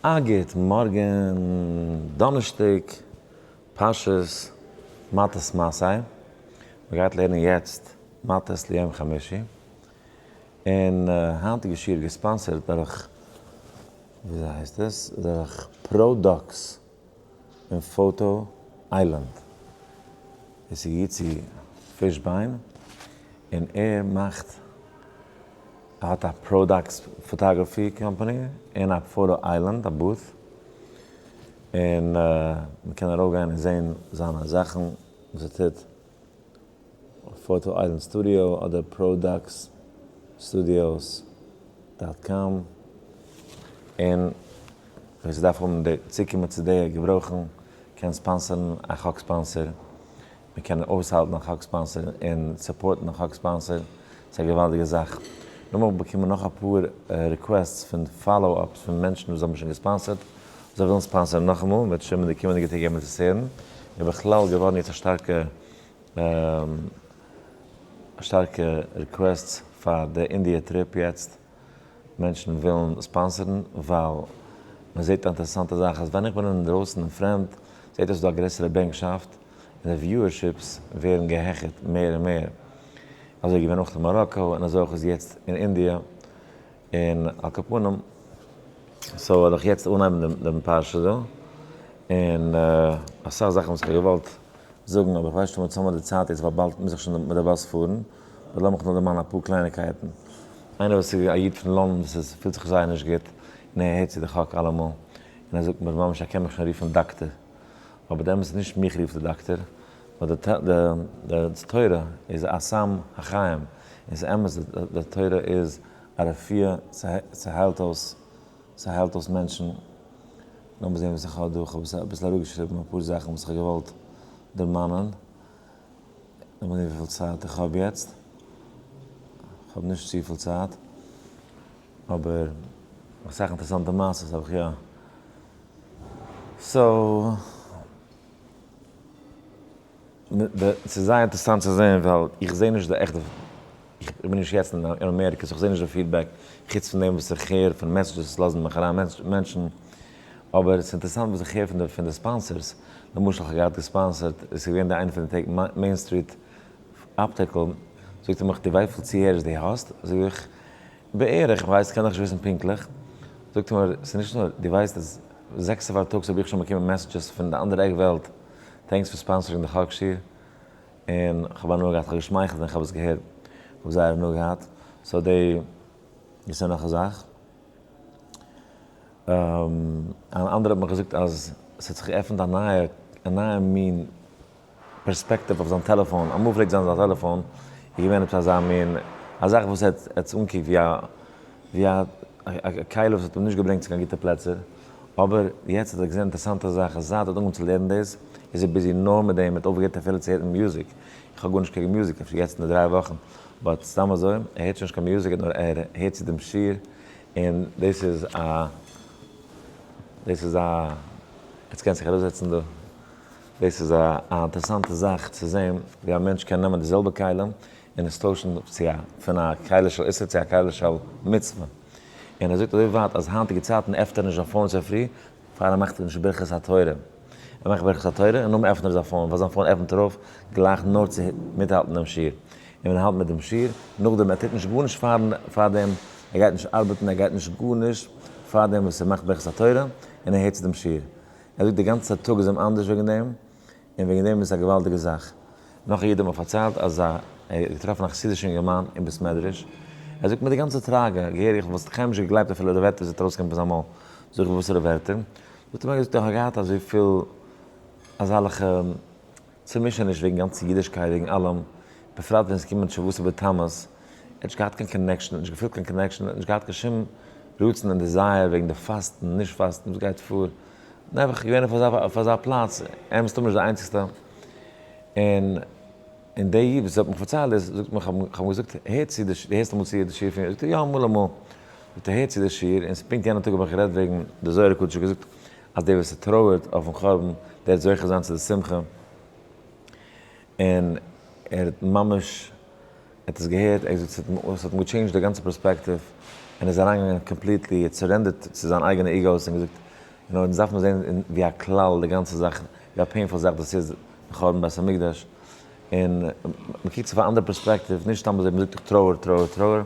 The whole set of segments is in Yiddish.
א גוט מארגן, דאנערשטאג פרשת מטות מסעי, מען גייט לערנען יעצט מטות ליום חמישי, און היינטיגע שיעור גע sponsored דורך, וויאזוי הייסט עס? דורך פראדאקס און Photo Island, עס איז איצי פישביין, און ער מאכט ער האט א פראדאקטס photography company און א Photo Island א booth, און מען קען ארויף גיין און זען זיינע זאכן וואס ער טוט, Photo Island Studio אדער פראדאקטס Studios dot com, און ווער ס'דארף האבן די צוקומען צו די געברויכן קען sponsor ן א חק sponsor. מען קען אויסהאלטן א חק sponsor און support ן א חק sponsor, ס'איז א געוואלדיגע זאך. נאכדעם האב איך באקומען נאך אפאר requests פון follow ups פון מענטשן וואס האבן שוין גע sponsor ט, זיי ווילן sponsor ן נאכאמאל, מ'וועט שוין אין די קומענדיגע טעג געבן עס הערן. איז בכלל געווארן יעצט א שטארקע שטארקע requests פאר די אינדיע trip יעצט, מענטשן ווילן sponsor ן ווייל מען זעט א אינטערעסאנטע זאך אז ווען איך בין אינדרויסן און פרעמד זעט אויס דא א גרעסערע בענקשאפט און די viewerships ווערן געהעכערט מער און מער. אזוי איז געווען אויך אין מאראקא און אזוי אויך איז יעצט אין אינדיע און על כל פנים so וועל איך יעצט אנהייבן דעם פרשה דא און אסאך זאכן וואס איך האב געוואלט זאגן אבער איך ווייס נישט אויב מיר האבן די צייט יעצט ווייל באלד מוז איך שוין מיט די באס פארן but לאמיך נאר דערמאנען אפאר קלייניקייטן. איינער וואס איז א איד פון לאנדאן וואס איז פילט זיך זייער נישט גוט און ער הערט צו די חק אלעמאל און ער זאגט מיר ממש ער קען מיך שוין רופן דאקטער אבער די אמת איז נישט מיך רופט די דאקטער נאר די די תורה איז א סם החיים און ס'איז אמת די תורה איז א רפואה ס'היילט אויס ס'היילט אויס מענטשן. לאמיר זען וואס איך האב דא, איך האב אביסל אראפגעשריבן אפאר זאכן וואס איך האב געוואלט דערמאנען. לאמיר זען וויפיל צייט איך האב יעצט. איך האב נישט צופיל צייט, אבער אסאך אינטערעסאנטע מעשות האב איך יא. so, ס'איז זייער אינטערעסאנט צו זען ווייל איך זע נישט די עכטע, איך בין נישט יעצט אין אמעריקע so איך זע נישט די feedback, חוץ פון דעם וואס איך הער פון messages וואס לאזן מיך אריין מענטשן, אבער ס'איז אינטערעסאנט וואס איך הער פון די sponsors, למשל איך האב געהאט גע sponsor ט, עס איז געווען די איינע פון די טעג Main Street Optical, זאגט ער מיך דו ווייסט וויפיל צוהערערס דו האסט? זאג איך בערך, איך ווייס, קען נאכנישט וויסן פונקטליך, זאגט ער מיר ס'איז נישט נאר, דו ווייסט אז זעקסע פארטאגס האב איך שוין באקומען messages פון די אנדערע עק וועלט, thanks פאר sponsoring די חק שיעור, און כ'האב הנאה געהאט, כ'האב געשמייכלט ווען כ'האב עס געהערט, כ'האב זייער הנאה געהאט, so די, דאס איז נאך א זאך. אן אנדערער האט מיך געזאגט אז עס האט זיך געעפנט א נייע א נייע מין פערספעקטיוו אויף זיין טעלעפאן, אמאל פלעגט זיין זיין טעלעפאן איז געווען עפעס אזא מין א זאך וואס ער האט עס אנגעקוקט ווי א ווי א כלי וואס האט אים נישט געברענגט צו קיין גוטע פלעצער, אבער יעצט האט ער געזען אינטערעסאנטע זאך אז זייט ער האט אנגעהויבן צו לערנען דאס איז ער busy נאר מיט דעם, ער האט אויפגעהערט אפילו צו הערן מוזיק, איך האב גארנישט קעגן מוזיק אפשר יעצט אין די דריי וואכן, but סתם אזוי ער הערט שוין נישט קיין מוזיק נאר ער הערט צו דעם שיעור און דאס איז א, דאס איז א, יעצט קענסט זיך אראפזעצן דא, דאס איז א אינטערעסאנטע זאך צו זען ווי א מענטש קען נעמען די זעלבע כלים און עס טוישן צו א, פון א כלי של איסור צו א כלי של מצוה. און ער זאגט אזוי ווייט אז היינטיגע צייטן עפנט ער נישט זיין phone צופרי פאר ער מאכט נישט ברכת התורה. ער מאכט ברכת התורה און נאכדעם עפנט ער זיין phone, ווייל זיין phone עפנט ער אויף גלייך נאר צו מיטהאלטן דעם שיעור. און ווען ער האלט מיט דעם שיעור, נאכדעם ער טוט נישט גארנישט פארן פאר דעם, ער גייט נישט ארבעטן, ער גייט נישט גארנישט פאר דעם וואס ער מאכט ברכת התורה און ער הערט צו דעם שיעור. ער זאגט די גאנצע טאג איז אים אנדערש וועגן דעם, און וועגן דעם איז עס א געוואלדיגע זאך. נאך א איד האט מיר פארציילט אז א ער האט געטראפן א חסידישע אינגערמאן אין בית מדרש, ער זאגט מיר די גאנצע טראגע, געהעריג איך וואלט קיינמאל נישט געגלייבט אפילו די ווערטער וואס האט ארויסגעקומען פון זיין מויל, זאג איך וואסערע ווערטער? זאגט ער מיר געזאגט איך האב געהאט אזויפיל אזאלעכע צומישעניש וועגן גאנצע אידישקייט וועגן אלעם, בפרט ווען עס קומט שבעה עשר בתמוז, ער האט נישט געהאט קיין connection, ער האט נישט געפילט קיין connection, ער האט נישט געהאט קיין שום רצון און desire וועגן די פאסטן, נישט פאסטן, וואס גייט פאר, נעבעך געווען אויף אזא פלאץ, ער מסתמא נישט די איינציגסטע, און און דער איד וואס האט מיך פארציילט דאס, זאגט מיר, כ'האב אים געזאגט, הער צו די, דו הערסט אמאל צו די שיעור פון, זאגט ער, יא אמאל אמאל, זאגט ער, הער צו די שיעור, און פונקט יענע טאג האב איך גערעדט וועגן די זוהר הקדוש, האט געזאגט אז דער וואס טרויערט אויפן חורבן, דער וועט זוכה זיין צו די שמחה, און ער האט ממש, ער האט עס געהערט, ער האט געזאגט ס'האט אים גע change ט די גאנצע פערספעקטיוו, און ער איז אריינגעגאנגען completely, ער האט surrendered צו זיין אייגענע egos און געזאגט. און אונז דארף מען זען ווי א כלל די גאנצע זאך, ווי א painful זאך דאס איז, די חורבן בית המקדש, און מען קוקט אויף א אנדערע perspective, נישט סתם אזוי מען זאגט דיך טרויער טרויער טרויער,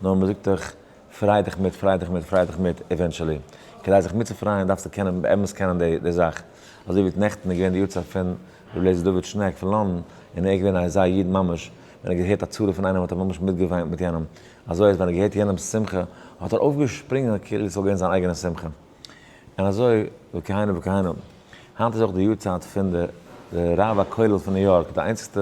נאר מען זאגט דיך פריי דיך מיט, פריי דיך מיט, פריי דיך מיט, eventually. כדי זיך מיטצופרייען דארפסטו קענען, באמת קענען די זאך. אזוי ווי נעכטן איז געווען די יארצייט פון ר' אליעזר דוד שנעק פון לאנדאן, און ער איז געווען אזא איד ממש, ווען ער האט געהערט א צרה פון איינעם האט ער ממש מיטגעוויינט מיט יענעם, אזוי אז ווען ער האט געהערט יענעמ'ס שמחה האט ער אויפגעשפרינגען כאילו עס וואלט געווען זיין אייגענע שמחה. און אזוי וכהנה וכהנה. היינט איז אויך די יארצייט פון די רב הכולל פון ניו יארק, די איינציגסטע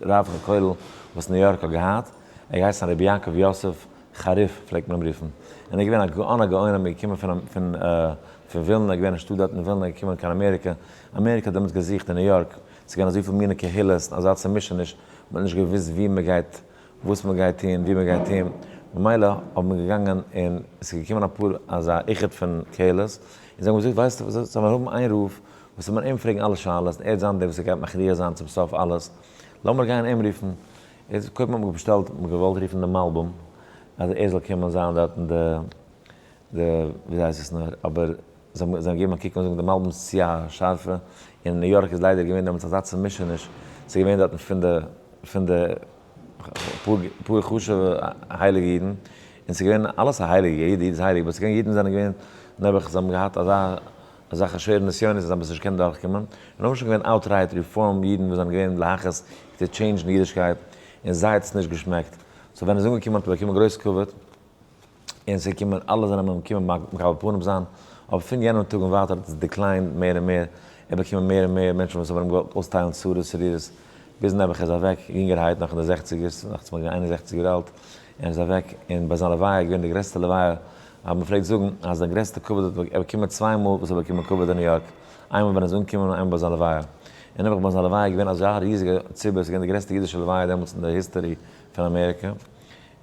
רב הכולל וואס ניו יארק האט געהאט, ער האט געהייסן רבי יעקב יוסף חריף פלעגט מען אים רופן, און ער איז געווען א גאון הגאונים, ער איז געקומען פון פון פון ווילנא, געווען אין שטאט דארט אין ווילנא, געקומען קיין אמעריקע, אמעריקע האט דעמאלטס געזוכט אין ניו יארק, ס'איז געווען אזויפיל מיני קהילות, אזא צומישעניש, מען האט נישט געוואוסט ווי מען גייט, וואס מען גייט טון, ווי מען גייט טון, ממילא האט מען געגאנגען און עס איז געקומען אפאר אזא איחוד פון קהילות, און זיי האבן געזאגט ווייסטו וואס, זאל מען האבן איין רב וואס זאל מען אים פרעגן אלע שאלות, און ער וועט זיין דער וואס ער גייט מכריע זיין צום סוף אלעס, לאמיר גיין אים רופן, איז קודם האט מען באשטעלט, מען האט געוואלט רופן דעם מלבים אז ער זאל קומען זיין דארטן די די ווי הייסט עס נאר, אבער זיי האבן זיי געגעבן א קוק און זאגן די מלבים איז צו א שארפע, און אין ניו יארק איז ליידער געווען דעמאלטס אזא צומישעניש, ס'איז געווען דארטן פון די פון די פאר פאר חשוב'ע הייליגע אידן, און ס'איז געווען אלעס א הייליגע, יעדע איד איז הייליג, אבער ס'איז געווען אידן זענען געווען נעבעך זיי האבן געהאט אזא אזעלכע שווערע נסיונות אז זיי האבן עס נישט געקענט דורכקומען, און האבן שוין געווען outright רעפארם אידן וואס זענען געווען להכעיס צו change ן אידישקייט, און זיי האט עס נישט געשמעקט. so ווען ער איז אנגעקומען האט ער באקומען גרויס כבוד, און עס איז געקומען אלע זענען אים געקומען מקבל פנים זיין, אבער פון יענעם טאג און ווייטער האט עס declined מער און מער, ער האט באקומען מער און מער מענטשן וואס האבן אים געוואלט אויסטיילן צרות צרורות, ביז נעבעך ער איז אוועק יונגערהייט נאך אין די זעכציגערס, נאך צום 61 יאר אלט, און ער איז אוועק, און ביי זיין לוויה איז געווען די גרעסטע לוויה אז מען פלעגט זאגן אז זיין גרעסטע כבוד האט ער באקומען צוויי מאל וואס ער האט באקומען כבוד אין ניו יארק, איינמאל ווען ער איז אנגעקומען און איינמאל ביי זיין לוויה. און נעבעך ביי זיין לוויה איז געווען אזא ריזיגע ציבור, עס איז געווען די גרעסטע אידישע לוויה דעמאלטס אין די history פון אמעריקע,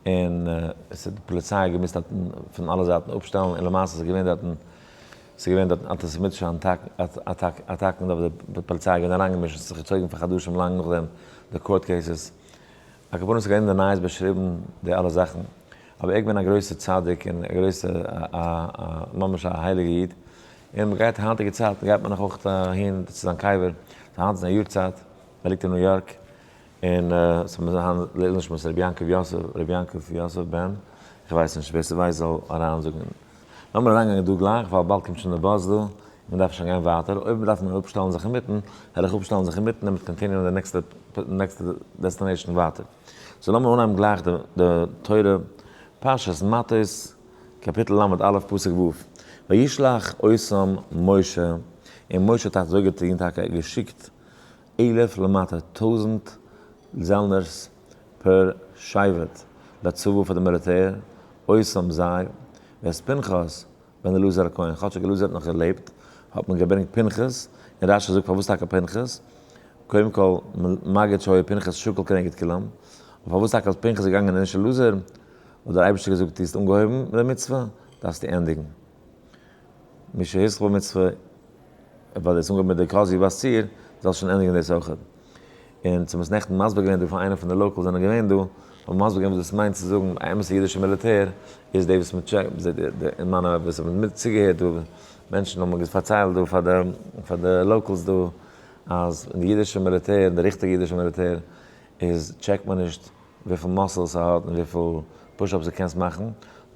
און עס האט די פאליציי געמוזט דארטן פון אלע זייטן אפשטעלן, און למעשה איז געווען דארטן, עס איז געווען דארטן אנטיסעמיטישע אטאקן, אבער די פאליציי איז געווען אריינגעמישט, עס האט זיך געצויגן פאר חדשים לאנג נאכדעם די court cases. על כל פנים ס'איז געווען אין די נייעס באשריבן די אלע זאכן, אבער ער איז געווען א גרויסע צדיק און א גרויסע א א ממש א הייליגע איד, און מ'גייט היינטיגע צייטן גייט מען נאך אויך אהין צו זיין קבר, היינט איז זיין יארצייט, ער ליגט אין ניו יארק, און ס'איז היינט לעילוי נשמת רבי יעקב יוסף, רבי יעקב יוסף בן, איך ווייס נישט, ווער ס'ווייסט זאל אריין זאגן. לאמיר אריינגיין דא גלייך ווייל באלד קומט שוין די באס דא, און מ'דארף שוין גיין ווייטער, אויב מ'דארף מען אפשטעלן זיך אינמיטן, וועל איך אפשטעלן זיך אינמיטן און מ'וועט continue ען די נעקסטע נעקסטע destination ווייטער. so לאמיר אנהייבן גלייך די די תורה, פרשת מטות, קאפיטל ל' א' פסוק ו', וישלח אותם משה, און משה האט אזוי געטון טאקע, געשיקט אלף למטה, טויזענט זעלנערס פער שבט, לצבא פאר די מיליטער, אותם זיי, ואת פנחס בן אלעזר הכהן, כאטשיג אלעזר האט נאך געלעבט, האט מען געברענגט פנחס, און רשי זאגט פארוואס טאקע פנחס, קודם כל, מגיד שהיה פנחס שקול כנגד כולם, און פארוואס טאקע איז פנחס געגאנגען און נישט אלעזר, האט דער אייבערשטער געזאגט דו האסט אנגעהויבן מיט די מצוה, דארפסטו ענדיגן. מי שהתחיל במצוה, ווייל דו האסט אנגעהויבן מיט די כזבי בת צור, זאלסט שוין ענדיגן דאס אויכעט. און צו מ'האט נעכטן מסביר געווען דא פאר איינער פון די locals זענען געווען דא, האבן מסביר געווען וואס דאס מיינט צו זאגן א אמת'ע אידישע מיליטער איז די וואס מ'טשעקט, און מיינע וואס האבן מיט צוגעהערט דא, מענטשן האבן פארציילט דא פאר די פאר די locals דא, אז אין די אידישע מיליטער, אין די ריכטיגע אידישע מיליטער, איז טשעקט מען נישט וויפיל muscles ס'האט און וויפיל push-ups דו קענסט מאכן,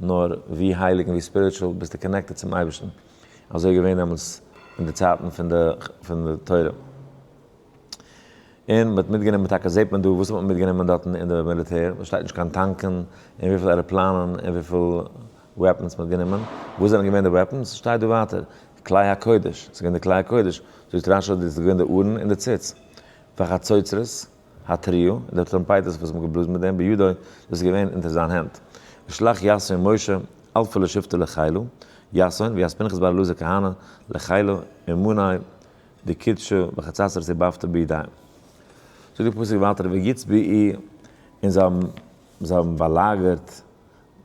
נאר ווי הייליג און ווי spiritual ביסטו connected צום אייבערשטן. אזוי איז געווען דעמאלטס אין די צייטן פון די פון די תורה. און מ'האט מיטגענומען, טאקע זעט מען דא וואס האט מען מיטגענומען דארטן אין די מיליטער, עס שטייט נישט קיין טאנקען און וויפיל עראפלאנען און וויפיל weapons מ'האט גענומען, וואס זענען געווען די weapons? שטייט דא ווייטער, כלי הקודש, ס'איז געווען די כלי הקודש, זאגט רשי דאס איז געווען די ארון און די ציץ, והחצוצרות, התרועה, און די טרומפייטערס וואס מ'האט געבלאזן מיט דעם בידו, דאס איז געווען אונטער זיין הענט. ושלח יתהון משה, אלפא לשבטא לחילא, יתהון, וית פנחס בר אלעזר כהנא, לחילא, ומני, דקדשא בחצוצרות ובפתא בידיים. זאגט די פסוק ווייטער ויצבאו און זיי האבן זיי האבן באלאגערט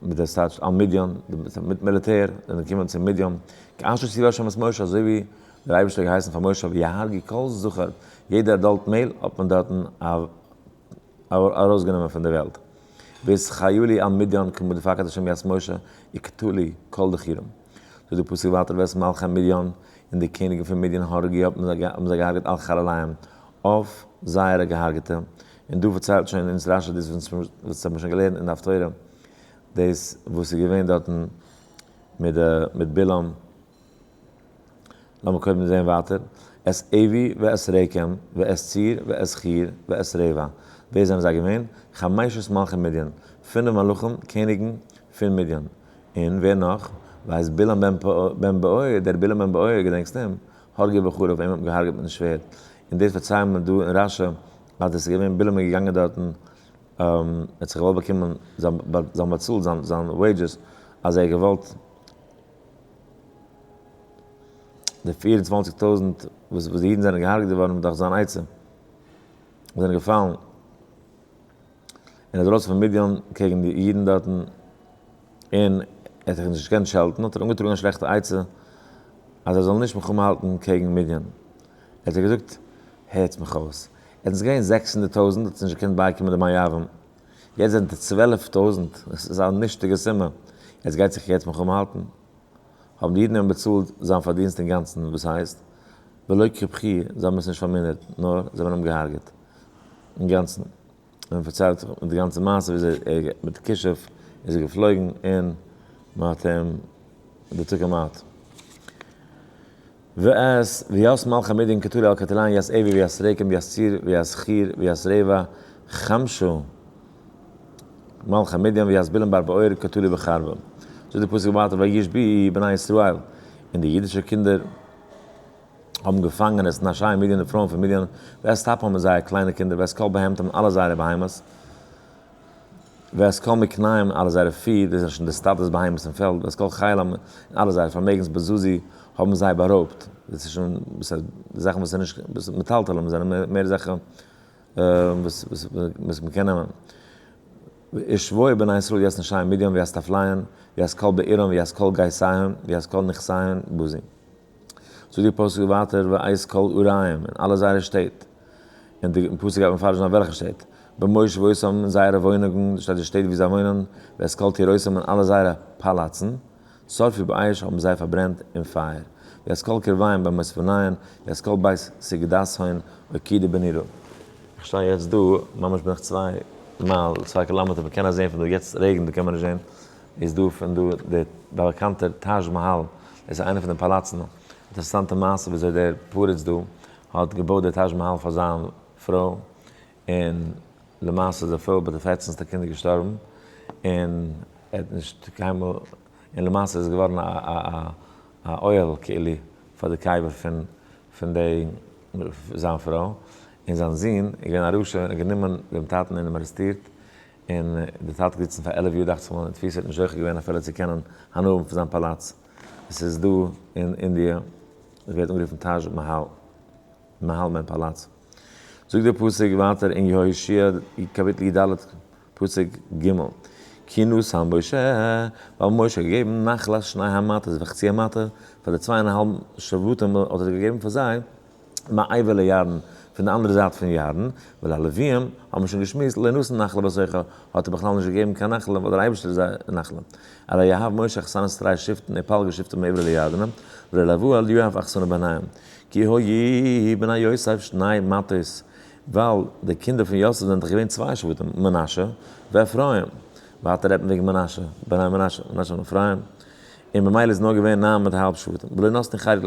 מיט די סטייטש על מדין, מיט מיליטער, זענען געקומען צו מדין, כאשר ציווה השם את משה, אזוי ווי דער אייבערשטער האט געהייסן פאר משה ויהרגו כל זכר, יעדע adult male האט מען דארטן ארויסגענומען פון די וועלט. ויתחילו על מדין כמה דפקד השם את משה וקטלו כל דכירים. זאגט די פסוק ווייטער ואת מלכי מדין, און די קעניגן פון מדין הרגו האבן זיי געהארגעט על חלליהם, אויף זייערע געהארגעטע, און דא פארציילט שוין אונז רשי דאס וואס האט מען שוין געלערנט אין די הפטורה, דאס וואס איז געווען דארטן מיט מיט בלעם. לאמיר קודם זען ווייטער, את עוי ואת רקם ואת צור ואת חור ואת רבע, ווער זענען זיי געווען? חמשת מלכי מדין, פינף מלכים, קעניגן, פון מדין. און ווער נאך? ואת בלעם בן בעור, דער בלעם בן בעור, געדענקסט אים? הרגו בחרב, אים האט מען געהארגעט מיטן שווערד. און דאס פארציילן מיר דא אין רשי, אז עס איז געווען בלעם איז געגאנגען דארטן, ער האט זיך געוואלט באקומען זיין באצאלט זיין wages, אז ער האט געוואלט די 24 טויזנט וואס די אידן זענען געהארגעט געווארן דורך זיין עצה, זענען געפאלן, און ער איז ארויס פון מדין קעגן די אידן דארטן, און ער האט זיך נישט געקענט שעלטן, האט ער אנגעטראגן א שלעכטע עצה, אז ער זאל נישט מלחמה האלטן קעגן מדין. ער האט זיי געזאגט, הערטס מיך אויס, עס איז געווען 600 טויזנט, האט עס נישט געקענט בייקומען די מואבים, יעצט זענט איר 12 טויזנט, עס איז א נישטיגע סומע, יעצט גייט זיך יעצט מלחמה האלטן? האבן די אידן אים באצאלט זיין פארדינסט אינגאנצן, וואס הייסט, ולא קיפחו, זיי האבן עס נישט פארמינערט, נאר זיי האבן אים געהארגעט אינגאנצן. און פארציילט די גאנצע מעשה וויאזוי ער מיט כישוף איז ער געפלויגן און מען האט אים they took him out. ואת וית מלכי מדין קטלו על קטליהן ית עוי וית רקם וית צור וית חור וית רבע חמשה מלכי מדין וית בלעם בר בעור קטלו בחרבה. זאגט די פסוק ווייטער וישבו בני ישראל און די אידישע קינדער האבן געפאנגען את נשי מדין די פרויען פון מדין ואת טפם און זייער קליינע קינדער ואת כל בהמתם אלע זייערע בהמות ואת כל מקניהם אלע זייערע פי, דאס זענען שוין די סטאדעס בהמות אין פעלד, ואת כל חילם און אלע זייערע פארמעגנס בזזו האבן זיי בארויבט, דאס איז שוין זאכן וואס איז נישט מטלטלים, זענען מער זאכן וואס מען קען נעמען. ושבו בני ישראל וית נשי מדין וית טפליהן וית כל בעירם וית כל גיסיהן וית כל נכסיהן בזו. זאגט די פסוק ווייטער ואת כל עריהם און אלע זייערע שטעט, און די פסוק גייט מפרש זיין וועלכע שטעט, במושבותם אין זייערע וואוינונגען, דאס שטייט די שטעט ווי זיי וואוינען, ואת כל טירותם און אלע זייערע פאלאצן, שרפו באש האבן זיי פארברענט אין פייער, ואת כל קרביהם במתבניהן, ואת כל בית סגדתהון הוקידו בנרו. איך שטיי יעצט דא, ממש בין איך צוויי מייל, צוויי קילאמעטער, מען קען עס זען פון דא, יעצט רעגנט דא קען מען נישט זען, איז דא פון דא דער באקאנטער טאזש מאהאל, דאס איז איינע פון די פאלאצן, אינטערעסאנטע מעשה וויאזוי דער פריץ דא האט געבויט די טאזש מאהאל פאר זיין פרוי, און למעשה איז די פרוי ביי די פערצנסטע קינד געשטארבן, און ער האט נישט קיינמאל, און למעשה איז געווארן א א א אוהל כאילו פאר די קבר פון פון די זיין פרוי, און זיין זון איז געווען א רשע און האט גענומען דעם טאטן און אים ארעסטירט, און דער טאטע געזיצן פאר 11 יאר דאכט זיך מיר אין תפיסה, האט נישט זוכה געווען אפילו צו קענען הנאה האבן פון זיין פאלאץ, עס איז דא אין אינדיע, עס ווערט אנגערופן טאזש מאהאל, מאהאל מיינט פאלאץ. זאגט דער פסוק ווייטער אין יהושע קאפיטל י"ד פסוק ג', כי נתן משה, ווייל משה האט געגעבן נחלת שני המטות וחצי המטה, פאר די צוויי און א האלב שבטים האט ער געגעבן פאר זיי, מעבר לירדן, פון די אנדערע זייט פון ירדן, וללוויים, האט מען שוין געשמועסט, לא נתן נחלה בתוכה, האט ער בכלל נישט געגעבן קיין נחלה, ווייל דער אייבערשטער איז זייער נחלה. אלא יהב משה אחסנת תרי שבטין ופלגא שבטא מעבר לירדן, וללויה לא יהב אחסנה ביניהם. כי היו בני יוסף שני מטות, ווייל די קינדער פון יוסף זענען דאך געווען צוויי שבטים, מנשה ואפרים. ווייטער רעדט מען וועגן מנשה, בני מנשה, מנשה און אפרים. און ממילא איז נאר געווען ניין מיט א האלב שבטים. ולא נתנו חלק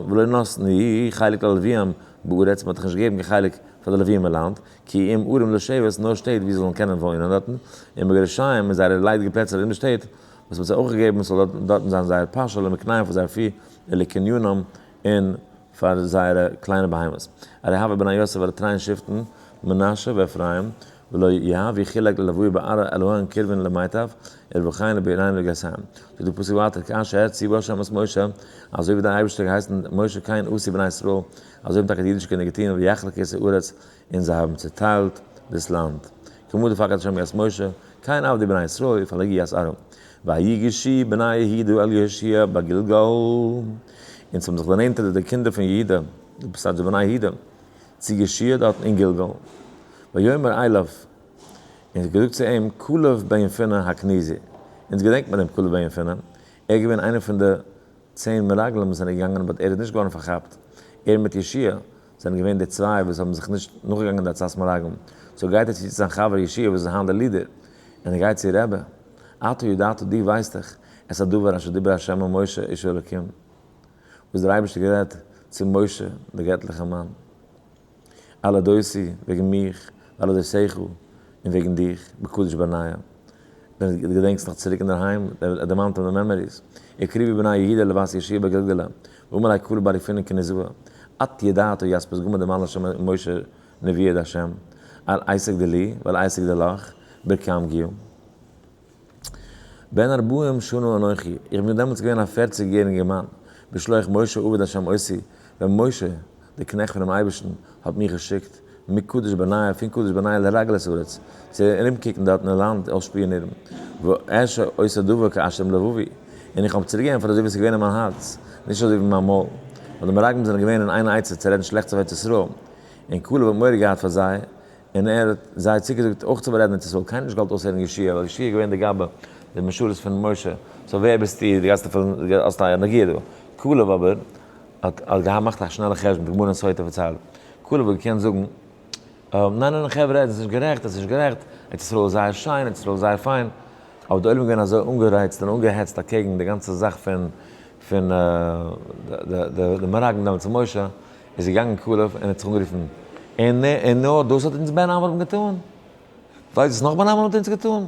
ולא נתנו חלק ללוויים בארץ, מען האט דאך נישט געגעבן קיין חלק פאר די לוויים אין לאנד, כי אם ערים לשבת, נאר שטעט ווי זיי זאלן קענען וואוינען דארטן, ומגרשיהם און זייערע ליידיגע פלעצער ארום די שטעט, וואס מען האט זיי אויך געגעבן, עס זאל דארטן זיין זייער פאשע למקניהם פאר זייער פי, ולקניונם און פאר זייערע קליינע בהמות. הרי הוה בני יוסף הרי תרין שבטין, מנשה ואפרים, ולא יהוו חלק ללויה בארעא אלהין קרבין למיטב, ורווחין לבעירין ולגסיין. זאגט די פסוק ווייטער כאשר ציוה ה' את משה, אזוי ווי דער אייבערשטער האט געהייסן משה כן עשו בני ישראל, אזוי האבן טאקע די אידישע קינדער געטון, ויחלקו את הארץ, און זיי האבן צעטיילט דאס לאנד. כמה דפקד ה' את משה, כן עבדו בני ישראל ופלגו את ארעא. ויגשו בני יהודה אל יהושע בגלגל, און ס'האבן זיך דערנענטערט די קינדער פון יהודה, דאס הייסט די בני יהודה, צו יהושע דארטן אין גלגל. ויאמר אליו, און האט געזאגט צו אים, כלב בן יפונה הכניזי, אונז געדענקט מען דעם כלב בן יפונה, ער איז געווען איינער פון די 10 מרגלים וואס זענען געגאנגען but ער איז נישט געווארן פארכאפט. ער מיט יהושע זענען געווען די צוויי וואס האבן זיך נישט נאכגעגאנגען די עצת מרגלים. so גייט ער צו זיין חבר יהושע וואס איז היינט דער leader. און ער גייט צו רבי. אתה ידעת, דו ווייסט דאך, את הדבר אשר דיבר השם אל משה איש האלקים. וואס דער אייבערשטער גערעדט צו משה, דער געטליכער מאן. על אודותי, וועגן מיך, ועל אודותיך, און וועגן דיך, בקדש ברנע. ווען דו געדענקסט נאך צוריק אינדערהיים, ער דערמאנט אים די memories. הקריבו בני יהודה לבת יהושע בגלגלה, ואמר אלי כלב בר יפונה קניזוה, את ידעת ית פתגמא דמל השם משה נביאי דהשם, על עסק דלי ועל עסק דלך, ברכם גיו. בן ארבעים שנה אנכי, איך בין דעמאלטס געווען א 40 יעריגער מאן, בשלוח משה עבד השם אותי, ווען משה, דער קנעכט פונעם אייבערשטן, האט מיך געשיקט, מקדש ברנע, פון קדש ברנע לרגל את הארץ, צו ארומקוקן דארט אין לאנד, אויסשפיאנירן, ואעשה אותו דבר כאשר עם לבבי, און איך האב צוריקגעענטפערט אזוי ווי עס איז געווען אין מיין הארץ, נישט אזוי ווי מיין מויל. ווייל די מרגלים זענען געווען אין איין עצה צו רעדן שלעכטס אויף ארץ ישראל, און כלב האט מורא געהאט פאר זיי, און ער האט זיי צוגעזאגט אויך צו בארעדן ארץ ישראל, קיינער האט נישט געוואלט אויסהערן יהושע, ווייל יהושע איז געווען די גבאי, די משרת פון משה, so ווער ביסטו, דו גייסט אפילו, דו האסט א נגיעה דא. כלב אבער האט געמאכט א שנעלע חשבון, די גמרא אין סוטה פארציילט, כלב האט געקענט זאגן, ניין ניין חברה, עס איז נישט גערעכט, עס איז נישט גערעכט, ארץ ישראל איז זייער שיין, ארץ ישראל איז זייער פיין, אבער די עולם איז געווען אזוי אנגערייצט און אנגעהעצט אקעגן די גאנצע זאך פון פון די מרגלים דעמאלטס צו משה, איז געגאנגען כלב און האט זיך אנגערופן, און נאר דאס האט אונז בן עמרם געטאן? ווייסט וואס נאך בן עמרם האט אונז געטאן? און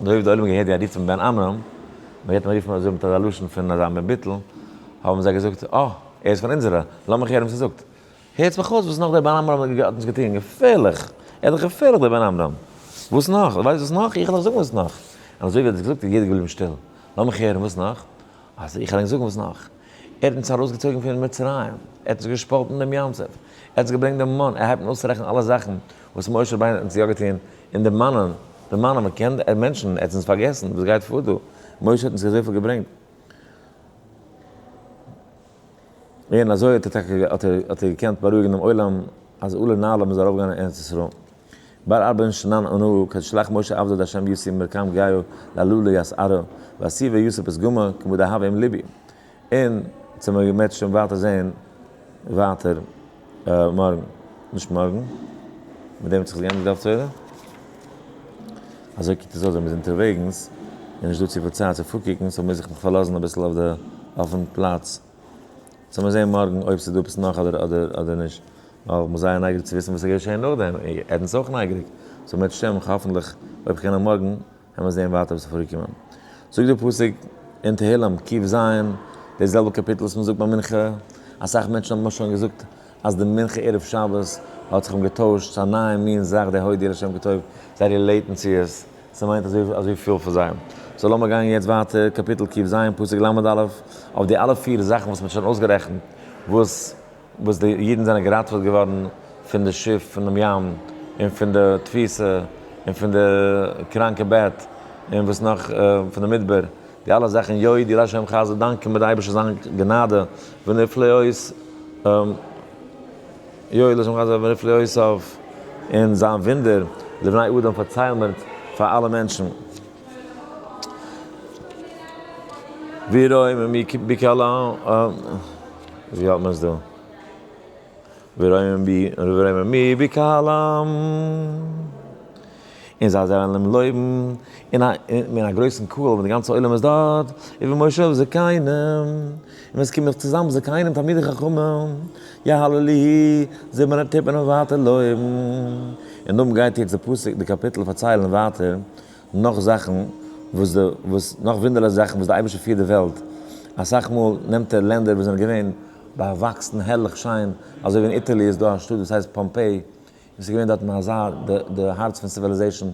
אזוי ווי די עולם האט געהערט ווי ער רופט אים בן עמרם, מען גייט אים רופן אזוי מיט אזא לשון פון אזא מין ביטול, האבן זיי געזאגט, אה, ער איז פון אונזערע, לאמיך הערן וואס ער זאגט. הערטס מיך אויס וואס נאך דער בן עמרם האט אונז געטון, געפערליך! ער איז דאך געפערליך דער בן עמרם. וואס נאך? ווייסט וואס נאך? איך וועל דיך זאגן וואס נאך. און אזוי ווי ער האט עס געזאגט איז יעדער געבליבן שטיל. לאמיך הערן וואס נאך? אז איך וועל ענק זאגן וואס נאך. ער האט אונז ארויסגעצויגן פון מצרים, ער האט אונז געשפאלטן דעם ים סוף, ער האט אונז געברענגט דעם מן, ער הייבט אן אויסצורעכענען אלע זאכן וואס משה רבינו האט אונז יא געטון, און די מנין, די מנין, מען קען די מענטשן, ער האט אונז פארגעסן, וואס גייט פאר דא? משה האט אונז אזויפיל געברענגט. און אזוי האט ער טאקע האט ער האט ער געקענט בארואיגן דעם עולם אז עלה נעלה מ'זאל ארויפגיין אין ארץ ישראל. בר ארבעין שנן אנא כדשלח משה עבדא דהשם יוסי מרקם גיו ללולי יסערא ואסיבה יוסף פתגמא כמו דהוה עם לבי. און צו מיר מעט שוין ווייטער זעהן ווייטער מארגן. נישט מארגן. מיט דעם האט זיך געענדיגט די הפטורה. אזוי קוקט עס אויס ווען מ'איז אונטערוועגנס און נישט דא צופיל צייט צו פארקוקן, so מוז איך מיך פארלאזן אביסל אויף די אויפן פלאץ. so מיר זעהן מארגן אויב ס'איז דא עפעס נאך אדער אדער אדער נישט. ווייל כ'בין זייער נייגעריג צו וויסן וואס איז געשעהן נאכדעם, און עדן איז אויך נייגעריג. so אם ירצה השם האפנטליך אויב כ'קען נאך מארגן, וועלן מיר זעהן ווייטער וואס איז פארגעקומען. זאגט דער פסוק אין תהלים ק"ז, די זעלבע קאפיטל וואס מ'זאגט ביי מנחה, אסאך מענטשן האבן מיר שוין געזאגט אז די מנחה ערב שבת האט זיך אים געטוישט צו א נייע מין זאך, די הודי לשם כטוב, זיי relate ן צו עס, ס'מיינט אזוי אזוי פיל פאר זיי. so לאמיר גיין יעצט ווייטער, קאפיטל ק"ז, פסוק ל"א, אויף די אלע פיר זאכן וואס מ'האט שוין אויסגערעכנט, וואס וואס די אידן זענען געראטעוועט געווארן פון די שיף, פון דעם ים, און פון די תפיסה, און פון די קראנקע בעט, און וואס נאך, פון די מדבר, די אלע זאכן, יודו לה' חסדו, דאנקען מיר די אייבערשטער זיין גענאדע, ונפלאות, יודו לה' חסדו ונפלאותיו, און זיין וואונדער, לבני אדם פארציילן מיר פאר אלע מענטשן. וירוממו בקהלם, ווי האלט מען עס דא? וירוממו בקהלם, און זיי זאלן אים לויבן אין א גרויסן קהל ווען די גאנצע עולם איז דארט, ובמושב זקנים, און ווען עס קומען זיך צוזאם זקנים תלמידי חכמים, יהללוהו, זיי טוט מען אים ווייטער לויבן. און דאן גייט יעצט די פסוק, די קאפיטל פארציילן ווייטער נאך זאכן וואס די וואס נאך וואונדערליכע זאכן וואס די אייבערשטער פירט די וועלט, אסאך מאל נעמט ער לענדער וואס זענען געווען באוואקסן הערליך שיין, אזוי ווי אין Italy איז דא א שטאט וואס הייסט פאמפעי, און ס'איז געווען דארטן אזא די די הארץ פון civilization,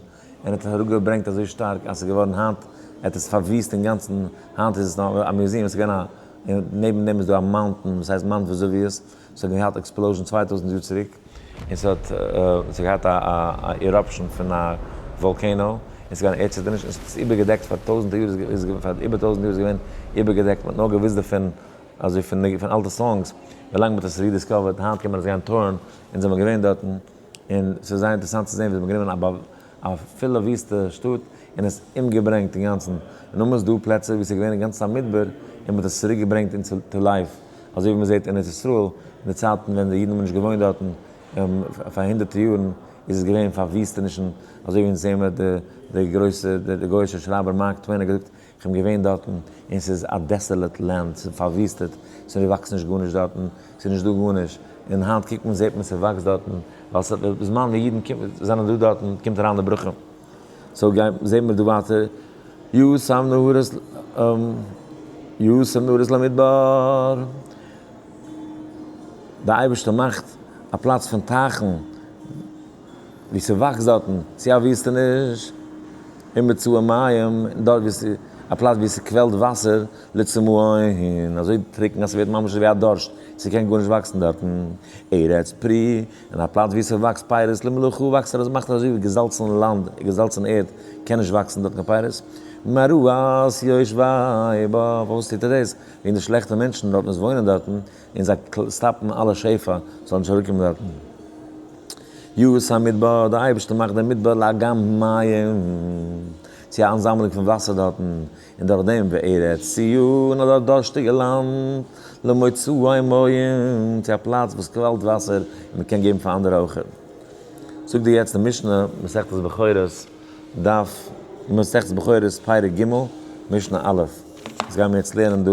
און האט עס אראפגעברענגט אזוי שטארק אז ס'איז געווארן היינט האט עס פארוויסט אינגאנצן, היינט איז עס נאר א museum, עס איז געווען א נעבן דעם איז דא א mountain וואס הייסט Mount Vesuvius, ס'האט געהאט explosion 2000 יאר צוריק, און ס'האט ס'האט געהאט א א eruption פון א volcano, און ס'איז געווען ערדציטערניש, און ס'האט עס איבערגעדעקט פאר טויזענטער יאר, איז פאר איבער טויזענט יאר איז געווען איבערגעדעקט, מ'האט נאר געוואוסט דערפון אזוי פון פון אלטע songs, ווילאנג מ'האט עס rediscovered, היינט קען מען עס גיין tour ן, אונז זעמיר געווען דארטן, און ס'איז זייער אינטערעסאנט צו זען ווי זיי האבן גענומען א א פולע וויסטע שטאט. און עס אומגעברענגט אינגאנצן. און נאכדעם איז דא פלעצער וואו ס'איז געווען אינגאנצן א מדבר און מ'האט עס צוריק געברענגט into life, אזוי ווי מ'זעט אין ארץ ישראל אין די צייטן ווען די אידן האבן נישט געוואוינט דארטן פאר הונדערטער יארן איז עס געווען פארוויסטענישן, אזוי ווי אונז זעהן מיר די גרויסע די גוי'אישע שרייבער מארק טוועין האט געזאגט איך בין געווען דארטן און ס'איז א desolate land, ס'איז פארוויסטעט, ס'וואקסט נישט גארנישט דארטן, ס'איז נישט דא גארנישט, און היינט קוקט מען זעט מען ס'וואקסט דארטן, ווייל ס'האט בזמן ווי אידן זענען דא דארטן קומט אריין די ברכה. so גיי זעהן מיר דא ווייטער, ישם נהרות ישם נהרות למדבר, די אייבערשטער מאכט א פלאץ פון טייכן ווי ס'וואקסט דארטן, צו א וויסטעניש, ומצאי מים, און דארט ווי ס'איז א פלאץ ווי ס'קוועלט וואסער, לצמאון, אזוי טרוקן אז ס'ווערט ממש ווי א דורשט, ס'קען גארנישט וואקסן דארטן, ארץ פרי, און א פלאץ ווי ס'וואקסט פירות למלחה וואקסט ער מאכט ער אזוי ווי געזאלצן לאנד, געזאלצן ערד, קען נישט וואקסן דארט קיין פירות, מרעת יושבי בה, פארוואס טוט ער דאס? וועגן די שלעכטע מענטשן דארטן וואס וואוינען דארטן, און זיי stop ן אלע שפע זאל נישט אראפקומען דארטן. יעש המדבר, דער אייבערשטער מאכט דעם מדבר לאגם מים, צו א אנזאמלונג פון וואסער דארטן, און דורך דעם וארץ ציה, און א דארשטיגע לאנד, למוצאי מים, צו א פלאץ וואס קוואלט וואסער און מען קען געבן פאר אנדערע אויך. זאגט דיר יעצט די משנה, מסכת בכורות, דף, מסכת בכורות פרק ג', משנה א', דאס גייען מיר יעצט לערנען דא.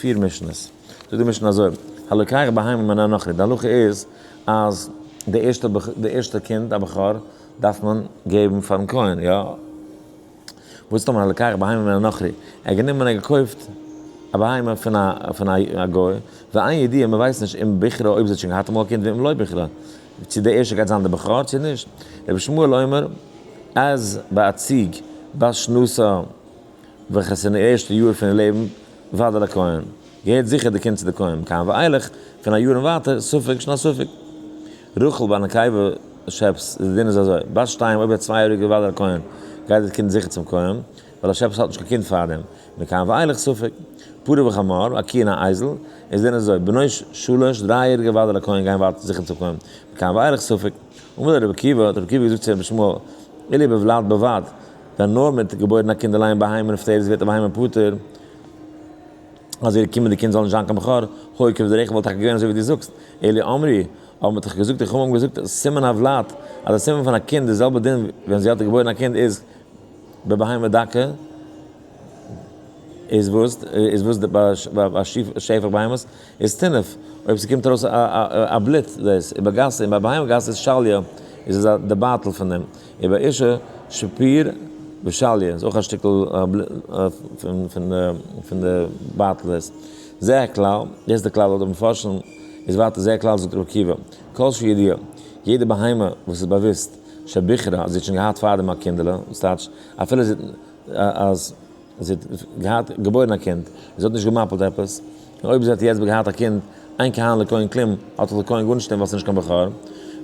פיר משנה'ס. זאגט די משנה אזוי, הלוקח בהמה מן הנכרי, די הלכה איז אז די ערשטע די ערשטע קינד א בכור דארף מען געבן פארן כהן, יא? וואס טאמער הלוקח בהמה מן הנכרי, ער האט גענומען ער האט געקויפט א בהמה פון א פון א גוי, ואין ידיעה מען ווייסט נישט אם בכרה אויב זי האט שוין געהאט אמאל א קינד ואם לא בכרה, צו די ערשטע גייט זיין די בכור צו נישט. רבי ישמעאל אומר אז ביי א ציג בת שנתה וועלכע עס איז אין די ערשטע יאר פון איר לעבן, ודאי לכהן, געהערט זיכער די קינד צו די כהן, מכאן ואילך, פון א יאר און ווייטער, ספק שנת ספק. רחל ביי נקבה שעפס, די דין איז אזוי, בת שתיים אויב א צוויי יעריגע ודאי לכהן, גייט די קינד זיכער צום כהן, ווייל א שעפס האט נישט קיין קינד פארדעם, מכאן ואילך ספק. פרה וחמור, א קי און א אייזל, איז דין אזוי, בנות שלש, דריי יעריגע ודאי לכהן גייען ווייטער זיכער צום כהן, מכאן ואילך ספק. אמר לו רבי עקיבא, האט רבי עקיבא געזאגט צו רבי ישמעאל, אילו בוולד בלבד, ווען נאר מיט געבוירן א קינד אליין בהמה נפטרת ווערט א בהמה פטור, אז איר קומענדיג קינד זאל נישט זיין קיין בכור, הוי כבדרך וואלט טאקע געווען אזוי ווי דו זאגסט, אלא אמרי, אבער מ'האט דאך געזאגט, די חכמים האבן געזאגט, סימן הוולד, אז די סימן פון א קינד די זעלבע דין ווען זי האט געבוירן א קינד איז בבהמה דקה, איז וואס איז וואס ביי שפך בהמות איז טינוף, אויב ס'קומט ארויס א בלוט דאס איבער גסה און ביי בהמה גסה איז שליה איז עס א די בייטל פון דעם, און ביי אישה שפיר ושליה איז אויך א שטיקל פון די בייטל דאס. זה הכלל, דאס איז די כלל לויט די מפרשים איז ווייטער זה הכלל זאגט רבי עקיבא, כל שידוע, יעדע בהמה וואס איז באוואוסט שבכרה אז זי האט שוין געהאט פארדעם א קינדעלע, וואס טייטש אפילו זי אז זי האט געהאט געבוירן א קינד, זי האט נישט געמאפלט עפעס, און אויב זי האט יעצט געהאט א קינד, אין כהן לכהן כלום, האט דאך די כהן גארנישט ווייל ס'איז נישט קיין בכור,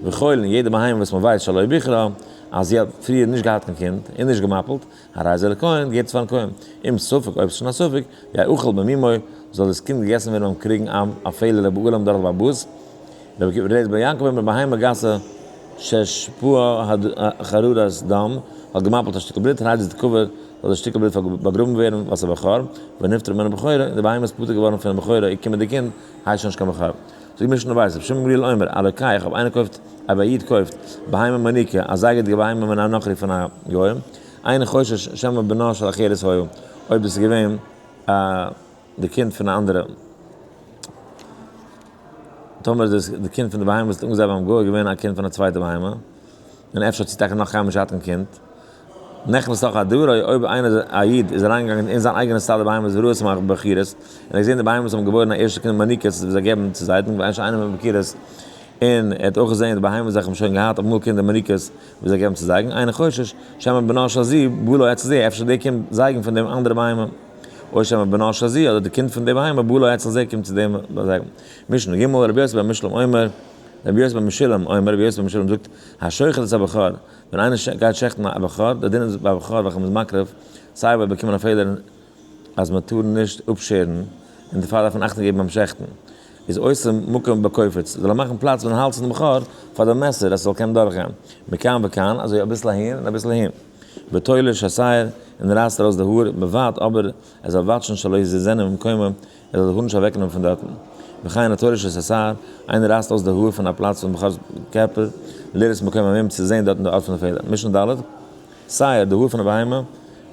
וכל, און יעדע בהמה וואס מען ווייסט שלא בכרה, אז זי האט פריער נישט געהאט קיין קינד, און נישט געמאפלט, הרי זה לכהן, געהערט עס פארן כהן. אם ספק, אויב ס'איז שוין א ספק, יאכל במומו, זאל דאס קינד געגעסן ווערן ביים קריגן א פעלער לבעלים דורך בעל הבית, רבי אליעזר בן יעקב אומר בהמה גסה ששפעה חררת דם, האט געמאפלט א שטיקל בלוט, הרי זה תקבר, זאל דאס שטיקל בלוט באגראבן ווערן, ווייל ס'איז א בכור, ונפטר ממנו בכורה, און די בהמה איז פטור געווארן פונעם בכורה, איר קומענדיג קינד הייסט שוין נישט קיין בכור. זאגט משנה ווייס, רבי שמעון גמליאל אומר, הלוקח, אויב איינער קויפט, אויב א איד קויפט, בהמה מניקה, א זייגערדיגע בהמה מן הנכרי פון א גוי, אינו חושש שמא בנו של אחרת היה, אויב דאס איז געווען א די קינד פון א אנדערע. טאמער איז די קינד פון די בהמה וואס האט אנגעזייט ביים גוי געווען א קינד פון א צווייטע בהמה, און אפשר האט זי טאקע נאך קיינמאל נישט געהאט קיין קינד, נכנס לתוך עדרו, אויב איינער א איד איז אריינגעגאנגען אין זיין אייגענע סטאדע בהמות וראה את הבכירות, און ער האט געזען די בהמות האבן געבוירן א ערשטע קינד מניקות וואס זיי געבן צו זייגן, ואין שאינם מבכירות, און ער האט אויך געזען די בהמות וועלכע האבן שוין געהאט אמאל קינדער מניקות וואס זיי געבן צו זייגן, אינו חושש שמא בנו של זו בא לו אצל זה, אפשר די קינד זייגן פון דעם אנדערע בהמה. או שמא בנו של זו, אדער די קינד פון די בהמה בא לו אצל זה קומט צו דעם זייגן. משנה ג', רבי יוסי בן משולם אומר, רבי יוסי בן משולם אומר, רבי יוסי בן משולם זאגט, השוחט את הבכור, ווען איינער גייט שעכטן א בכור, דער דין איז ביי א בכור וועלכע מ'איז מקריב, סיי ביי באקומען א פעלער אז מ'טאר נישט אפשערן, און דערפאר דארף מען אכטונג געבן ביים שעכטן. איז עושה מקום בקופיץ, זאל ער מאכן פלאץ פון האלז פון דעם בכור פאר דעם מעסער אז ס'זאל קענען דורכגיין, מכאן וכאן, אזוי אביסל אהין און אביסל אהין. ותולש השער, און רייסט ארויס די האר, מבד, אבער ער זאל וואטשן שלא יזיזנו ממקומו, ער זאל די האר נישט אוועקנעמען פון דארטן. וכן התולש את השער, איינער רייסט אויס די האר פון א פלאץ פון בכור'ס קערפער, לראות מקום המום, צו זען דארטן די ארט פון די פעלער. משנה ד', שער, די האר פון א בהמה,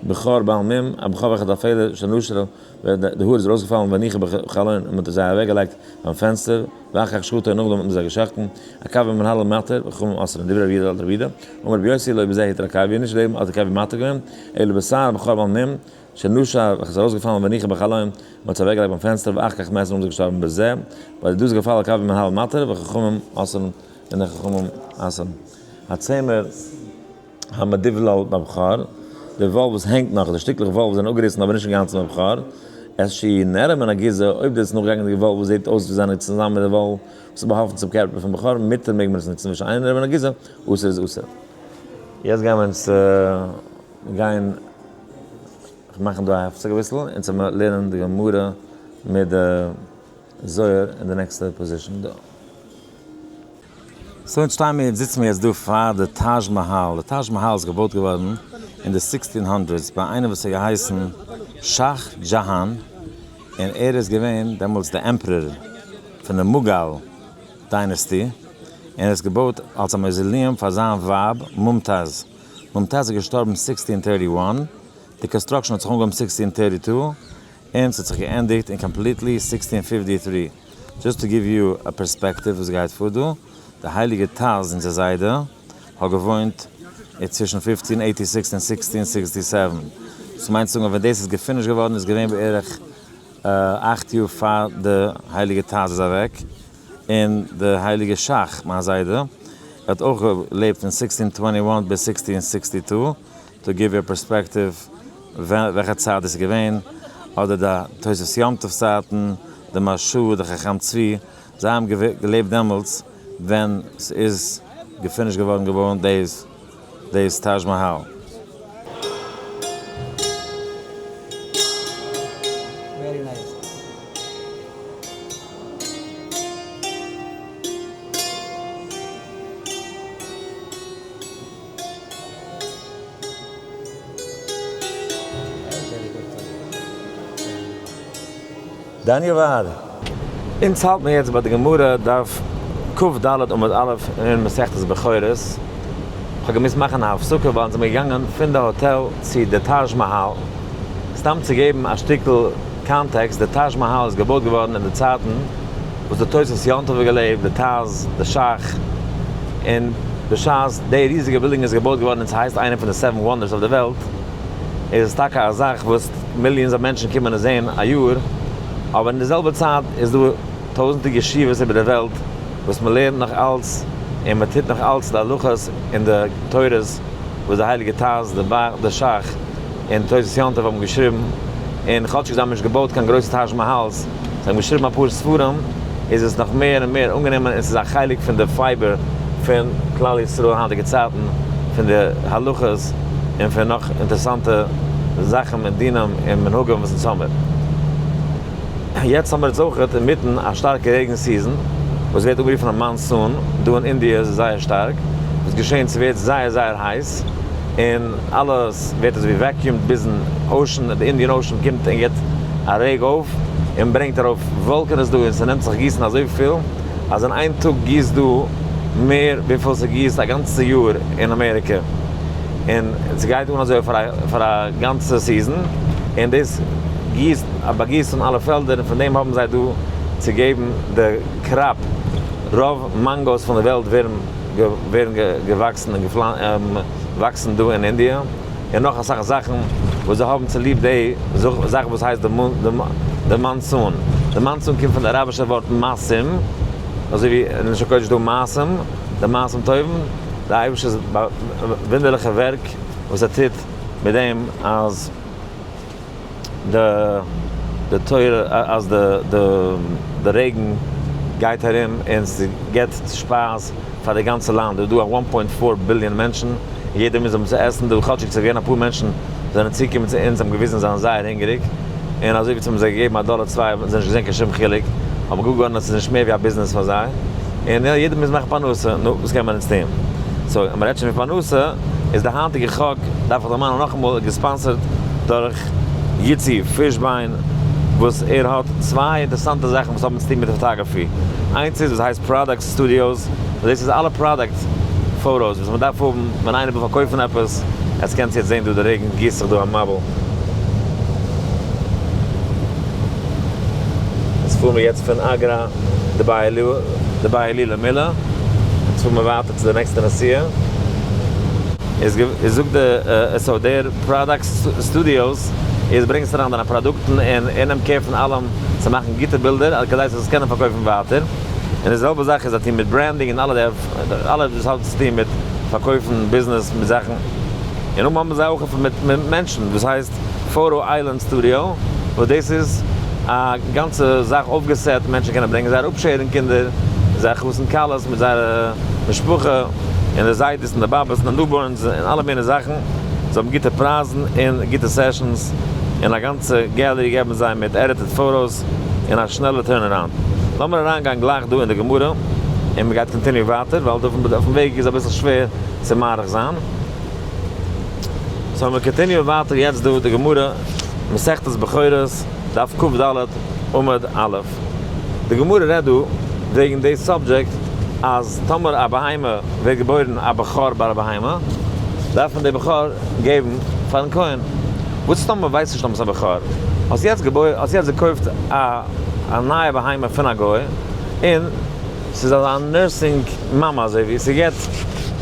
בכור בעל מום, א בכור וועלכער האט א פעלער, שנשר, ווען די האר איז ארויסגעפאלן והניחו בחלון און מען האט עס זיי אוועקגעלייגט ביים פענסטער, ואחר כך שחטו און נאכדעם האט מען זיי געשחט'ן, עקביא בן מהללאל מתיר, וחכמים אוסרין, דברי רבי יהודה על רבי יהודה, אמר רבי יוסי לא בזה התיר עקביא, נישט דעם האט עקביא מתיר געווען, אלא בשער בכור בעל מום, שנשר, וועלכע איז ארויסגעפאלן והניחו בחלון, מען האט עס אוועקגעלייגט ביים פענסטער, ואחר כך מת און נאכדעם איז געשטארבן בזה, ביי די דאזיגע פאל עקביא בן מהללאל מתיר, וחכמים אוסרין, און די חכמים אסר'ן. הצמר. המדובלל בבכור, די וואל וואס הענגט נאך, די שטיקלעך וואל וואס זענען אפגעריסן אבער נישט אינגאנצן בבכור, את שהיא נראה מן הגיזה, אויב דאס נאכגעגאנגענע וואל וואס זעט אויס ווי זענען צוזאמען מיט די וואל וואס איז באהאפטן צום קערפער פון בכור, מותר מעג מען עס נוצן ושאינו נראה מן הגיזה, אסור איז אסור. יעצט גייען מיר אונז גיין מאכן דא א הפסק אביסל, אונז וועלן מיר לערנען די גמרא מיט די זוהר אין די נעקסטע position דא. so אונז שטייען מיר, זיצן מיר יעצט דא פאר די טאזש מאהאל, די טאזש מאהאל איז געבויט געווארן אין די sixteen hundreds ביי איינער וואס האט געהייסן שאך דזשאהאן, און ער איז געווען דעמאלטס די emperor פון די מוגאל dynasty, און ער האט עס געבויט אלס א mausoleum פאר זיין ווייב מומטאז, מומטאז איז געשטארבן sixteen thirty one, די construction האט זיך אנגעהויבן sixteen thirty two, און ס'האט זיך געענדיגט אין completely sixteen fifty three. just to give you a perspective וואס גייט פאר דא, די הייליגע ט"ז אונזער זיידע האט געוואוינט צווישן fifteen eighty six און sixteen sixty seven, דאס מיינט צו זאגן אז ווען דאס איז געפינישט געווארן איז געווען בערך אכט יאר פאר די הייליגע ט"ז איז אוועק, און די הייליגע ש"ך מיין זיידע האט אויך געלעבט פון sixteen twenty one ביז sixteen sixty two, to give you a perspective וועלכע צייט דאס איז געווען, אדער די תוספות יום טוב צייטן, די מהרש"א, די חכם צבי, זיי האבן געלעבט דעמאלטס ווען ס'איז געפינישט געווארן געווארן דאס דאס טאזש מאהאל. Very nice. דניוואד! אונז האלט מיר יעצט ביי די גמרא דף כ"ד עמוד א' אין מסכת בכורות, כ'האב געמוזט מאכן א הפסקה ווייל אונז זעמיר געגאנגען פון די האטעל צו די טאזש מאהאל, סתם צו געבן א שטיקל context, די טאזש מאהאל איז געבויט געווארן אין די צייטן וואס די תוספות יום טוב האט געלעבט, די ט"ז, די ש"ך, און בשעת די ריזיגע בילדינג איז געבויט געווארן און ס'הייסט איינע פון די seven wonders אויף די וועלט, איז עס טאקע א זאך וואס millions אוו מענטשן קומען עס זען א יאר, אבער אין די זעלבע צייט איז דא טויזנטער ישיבות איבער די וועלט וואס מען לערנט נאך אלץ און מען טוט נאך אלץ די הלכות און די תורות וואס די הייליגע ט"ז, די ב"ח, די ש"ך און תוס' יום טוב האבן געשריבן, און כאטשיג זיי האבן נישט געבויט קיין גרויסע טאזש מאהאלס, זיי האבן געשריבן אפאר ספרים, איז עס נאך מער און מער אנגענומען און ס'איז א חלק פון די fiber פון כלל ישראל היינטיגע צייטן, פון די הלכות און פון נאך אינטערעסאנטע זאכן און דינים און מנהגים וואס אונז האמיר. יעצט האמיר אונז אויכעט אינמיטן א שטארקע רעגן season וואס ווערט אנגערופן א monsoon, דא אין אינדיע איז עס זייער שטארק, וואס געשעהן ס'ווערט זייער זייער הייס און אלעס ווערט אזויווי vacuumed ביזן ocean, די Indian Ocean קומט און גיבט א רעג אויף און ברענגט ארויף וואלקענעס דא און ס'נעמט זיך גיסן אזויפיל אז אין איין טאג גיסט דא מער וויפיל ס'גיסט א גאנצע יאר אין אמעריקע און ס'גייט אן אזוי פאר א גאנצע season און דאס גיסט באגיסט אן אלע פעלדער און פון דעם האבן זיי דא צו געבן די crop רוב mangoes פון די וועלט ווערן ווערן געוואקסן און וואקסן דא אין אינדיע, און נאך אסאך זאכן וואס זיי האבן צוליב די זאך וואס הייסט די monsoon. די monsoon קומט פון די אראבישע ווארט מאסים, אזוי ווי אין לשון קודש איז דא מעשים, די מעשים טובים, די אייבערשטער'ס וואונדערליכע ווערק וואס ער טוט מיט דעם אז. די די תורה אז די די די רעגן גייט ארום און ס'געט שפייז פאר די גאנצע לאנד, איז דא א one point four billion מענטשן און יעדער מוז האבן צו עסן, דא כאטשיג ס'איז געווען אפאר מענטשן זענען צוגעקומען צו אונז האבן געוויזן זיי זענען זייער הונגעריג און אזוי ווי צו האבן זיי געגעבן א דאלער צוויי האבן זיי נישט געזען קיין שום חילוק. האט מען געוואר געווארן אז ס'איז נישט מער ווי א ביזנעס פאר זיי, און יא יעדער מוז מאכן פרנסה, נו וואס קען מען אונז טון? so אז מ'רעדט שוין פון פרנסה, איז די היינטיגע חק, דארף איך דערמאנען נאכאמאל, גע sponsored דורך יצי פישביין, וואס ער האט צוויי אינטערעסאנטע זאכן וואס האבן צוטון מיט photography, איינס איז וואס הייסט Product Studios, וואס דאס איז אלע product photos וואס מ'דארף האבן ווען איינער וויל פארקויפן עפעס, עטס קענטס יעצט זען דא די רעגן גיסט זיך דא א מבול. אונז פארן מיר יעצט פון אגרא דבי הילולא מילא, אונז פארן מיר ווייטער צו די נעקסטע נסיעה. איז זאגט די so דער Product Studios איז ברענגסט אריין דיינע פראדוקטן און ער נעמט care פון אלעם צו מאכן גוטע בילדער כדי זאלסט קענען פארקויפן ווייטער. און די זעלבע זאך איז א טון מיט branding און אלע די אלע וואס האט צו טון מיט פארקויפן ביזנעס מיט זאכן. און אויב האבן זיי אויך מיט מענטשן וואס הייסט Photo Island Studio וואס דאס איז א גאנצע זאך אויפגעסעט מענטשן קענען ברענגען זייערע אפשערן קינדער זייער חתן כלות מיט זייערע משפחה און די זיידעס און די באבעס און די newborns און אלע מיני זאכן זיי האבן גוטע פרייזן און גוטע sessions און א גאנצע gallery געבן זיי מיט edited photos און א שנעלע turnaround. לאמיר אריינגיין גלייך דא אין די גמרא און מען גייט continue ווייטער ווייל אויפן וועג איז אביסל שווער צו מאריך זיין. so מיר continue ען ווייטער יעצט דא די גמרא, מסכת בכורות, דף כד עמוד א'. די גמרא רעדט דא וועגן די subject אז טאמער א בהמה ווערט געבוירן א בכור ביי א בהמה, דארף מען די בכור געבן פארן כהן. וואס איז טאמער מ'ווייסט נישט אויב ס'איז א בכור? האסט יעצט געבוירן, האסט יעצט געקויפט א א נייע בהמה פון א גוי, און ס'איז אזא nursing מאמע אזוי ווי ס'געט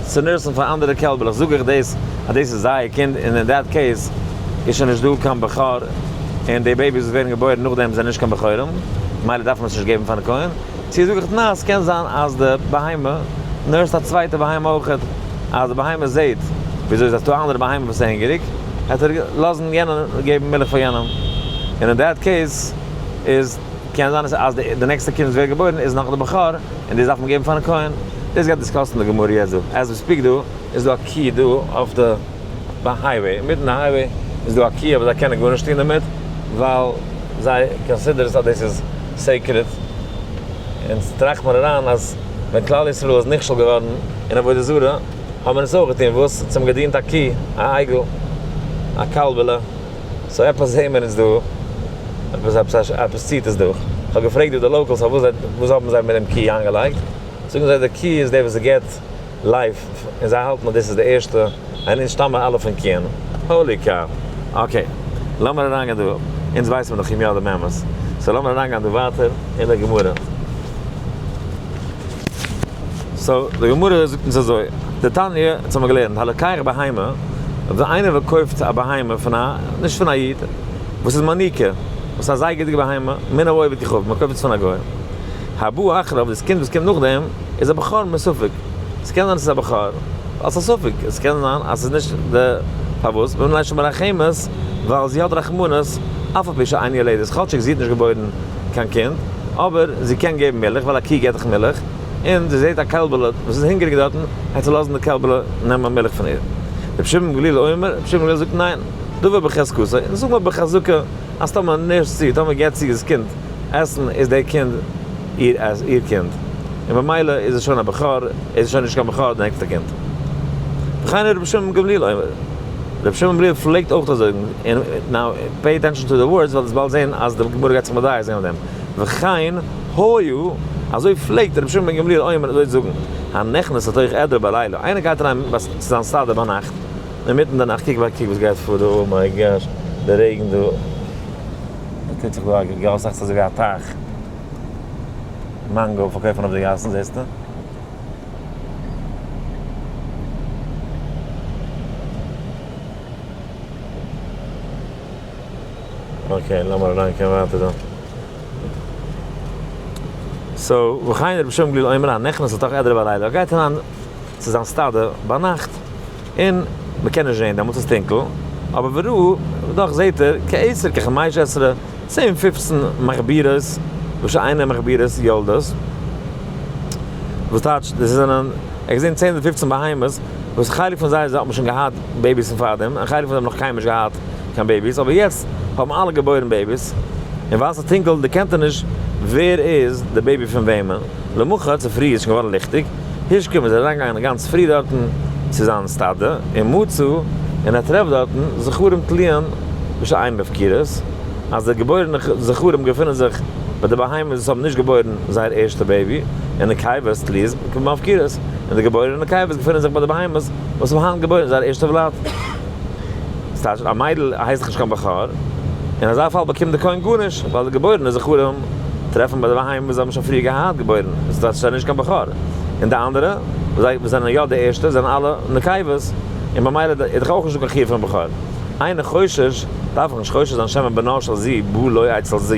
צו nurse ן פאר אנדערע קעלבעלעך, זאג איך דאס אז דאס איז זייער קינד און אין that case איז שוין נישט דא קיין בכור און די babies וואס ווערן געבוירן נאכדעם זענען נישט קיין בכורים מילא דארף מען עס נישט געבן פארן כהן, צו זאג איך ניין ס'קען זיין אז די בהמה nurse ט א צווייטע בהמה אויכעט, אז די בהמה זעהט וויאזוי ס'איז דא א אנדערע בהמה וואס איז הונגעריג העט ער לאזן יענעם געבן מילך פאר יענעם און אין that case איז קען זיין אז די נעקסטע קינד וואס ווערט געבוירן איז נאך די בכור און דאס דארף מען געבן פארן כהן. דאס גייט discuss ן די גמרא יעצט דא. as we speak דא איז דא א קי דא אויף די highway, אינמיטן די highway איז דא א קי אבער זיי קענען גארנישט טון דערמיט ווייל זיי consider עס אז דאס איז sacred. אונז טראכט מיר אריין אז ווען כלל ישראל איז נכשל געווארן אין עבודה זרה האבן מיר עס אויך געטון, וואס? אונז האבן געדינט א קי, א עגל, א קאלבעלע. so עפעס זעהן מיר אונז דא, עפעס עפעס עפעס ציט עס דא. כ'האב געפרעגט דא די locals פארוואס זיי וואס האבן זיי מיט דעם קי איינגעלייגט, זאגן זיי די קי איז די וואס געט life, און זיי האלטן אז דאס איז די ערשטע, און אונז שטאמען אלע פון קיען. holy cow. okay, לאמיר אריינגיין דא, אונז ווייסן מיר דאך יא דעם אמת, so לאמיר אריינגיין דא ווייטער אין די גמרא. so די גמרא זאגט אונז אזוי, דתניא, אונז האבן געלערנט, הלוקח בהמה, אויב איינער וואס קויפט א בהמה פון א, נישט פון א איד, וואס איז מניקה, וואס איז א זייגערדיגע בהמה, מן העובד כוכב, מען קויפט עס פון א גוי. הבא אחריו, דאס קינד וואס קומט נאכדעם, איז א בכור מספק. עס קען זיין עס איז א בכור, ווייל עס איז א ספק, עס קען זיין אז עס איז נישט די, פארוואס? מפני שמרחמת, ווייל זי האט רחמנות, אף על פי שאין יולדת, כאטשיג זי האט נישט געבוירן קיין קינד, אבער זי קען געבן מילך, ווייל א קי געבט דאך מילך, און זי זעט א קעלבעלע וואס איז הונגעריג דארטן, העט זי לאזן די קעלבעלע נעמען מילך פון איר. רבי שמעון בן גמליאל אומר, רבי שמעון בן גמליאל זאגט ניין, דבר בחזקתו, און זאג מיר בחזקה, אז טאמער nurse ט זי, טאמער געבט זי דאס קינד עסן, איז דער קינד איר איר קינד, און במילא איז עס שוין א בכור, איז עס שוין נישט קיין בכור די נעקסטע קינד. וכן רבי שמעון בן גמליאל אומר, רבי שמעון בן גמליאל פלעגט אויך אזוי זאגן, און now pay attention to the words, ווייל דו וועסט באלד זען אז די גמרא גייט זיך מדייק זיין אויף דעם. וכן היה, אזוי פלעגט רבי שמעון בן גמליאל אומר אזוי זאגן, הנכנס לתוך עדרו בלילה, איינער גייט אריין צו זיין שדה ביינאכט, אינמיטן די נאכט, קוק ביי קוק וואס גייט פאר דא, oh my gosh, די רעגן דא, דא טוט זיך דא א געגאסעכץ אזוי ווי א טייך, מאנגא פארקויפן אויף די גאסן זעסטו? okay, לאמיר אריינקומען ווייטער דא. so, וכן רבי שמעון גליל אומר הנכנס לתוך עדרו בלילה, ער גייט אריין צו זיין סטאדע ביינאכט, און מען קען נישט זען, דעמאלטס איז טונקל, אבער וראה, דאך זעט ער, כעשר כחמש עשרה, צען פופצן מחבירות, ושאינן מחבירות יולדות, וואס טייטש, דאס זענען, ער האט געזען צען אדער פופצן בהמות, וואס חלק פון זיי האט מען שוין געהאט babies פון פארדעם, און חלק פון זיי האבן נאך קיינמאל נישט געהאט קיין babies, אבער יעצט האבן אלע געבוירן babies, און ווייל ס'איז טונקל דערקענט ער נישט ווער איז די baby פון וועמען? למחר צופרי איז שוין געווארן ליכטיג, השכים איז אריינגעגאנגען גאנץ פרי דארטן צו זיין סטאדע, און מצא, און ער טרעפט דארטן זכרים תלויין בשאין מופקרות, אז די געבוירענע זכרים געפינען זיך ביי די בהמות וואס האבן נישט געבוירן זייער ערשטע baby, און נקבות תלויות במופקרות, און די געבוירענע נקבות געפינען זיך ביי די בהמות וואס האבן היינט געבוירן זייער ערשטע ולד. ס'טייטש א מיידל הייסט דאך נישט קיין בכור, אין אזא פאל באקומט די כהן גארנישט, ווייל די געבוירענע זכרים טרעפן ביי די בהמה וואס זיי האבן שוין פריער געהאט געבוירן, דאס טייטש זיי זענען נישט קיין בכור, און די אנדערע וואס זיי זענען יא די ערשטע זענען אלע נקבות, און במילא איז דאך אויך נישטא קיין חיוב פון בכור. אינו חושש, דארף איך נישט חושש זיין שמא בנו של זו בא לו אצל זו,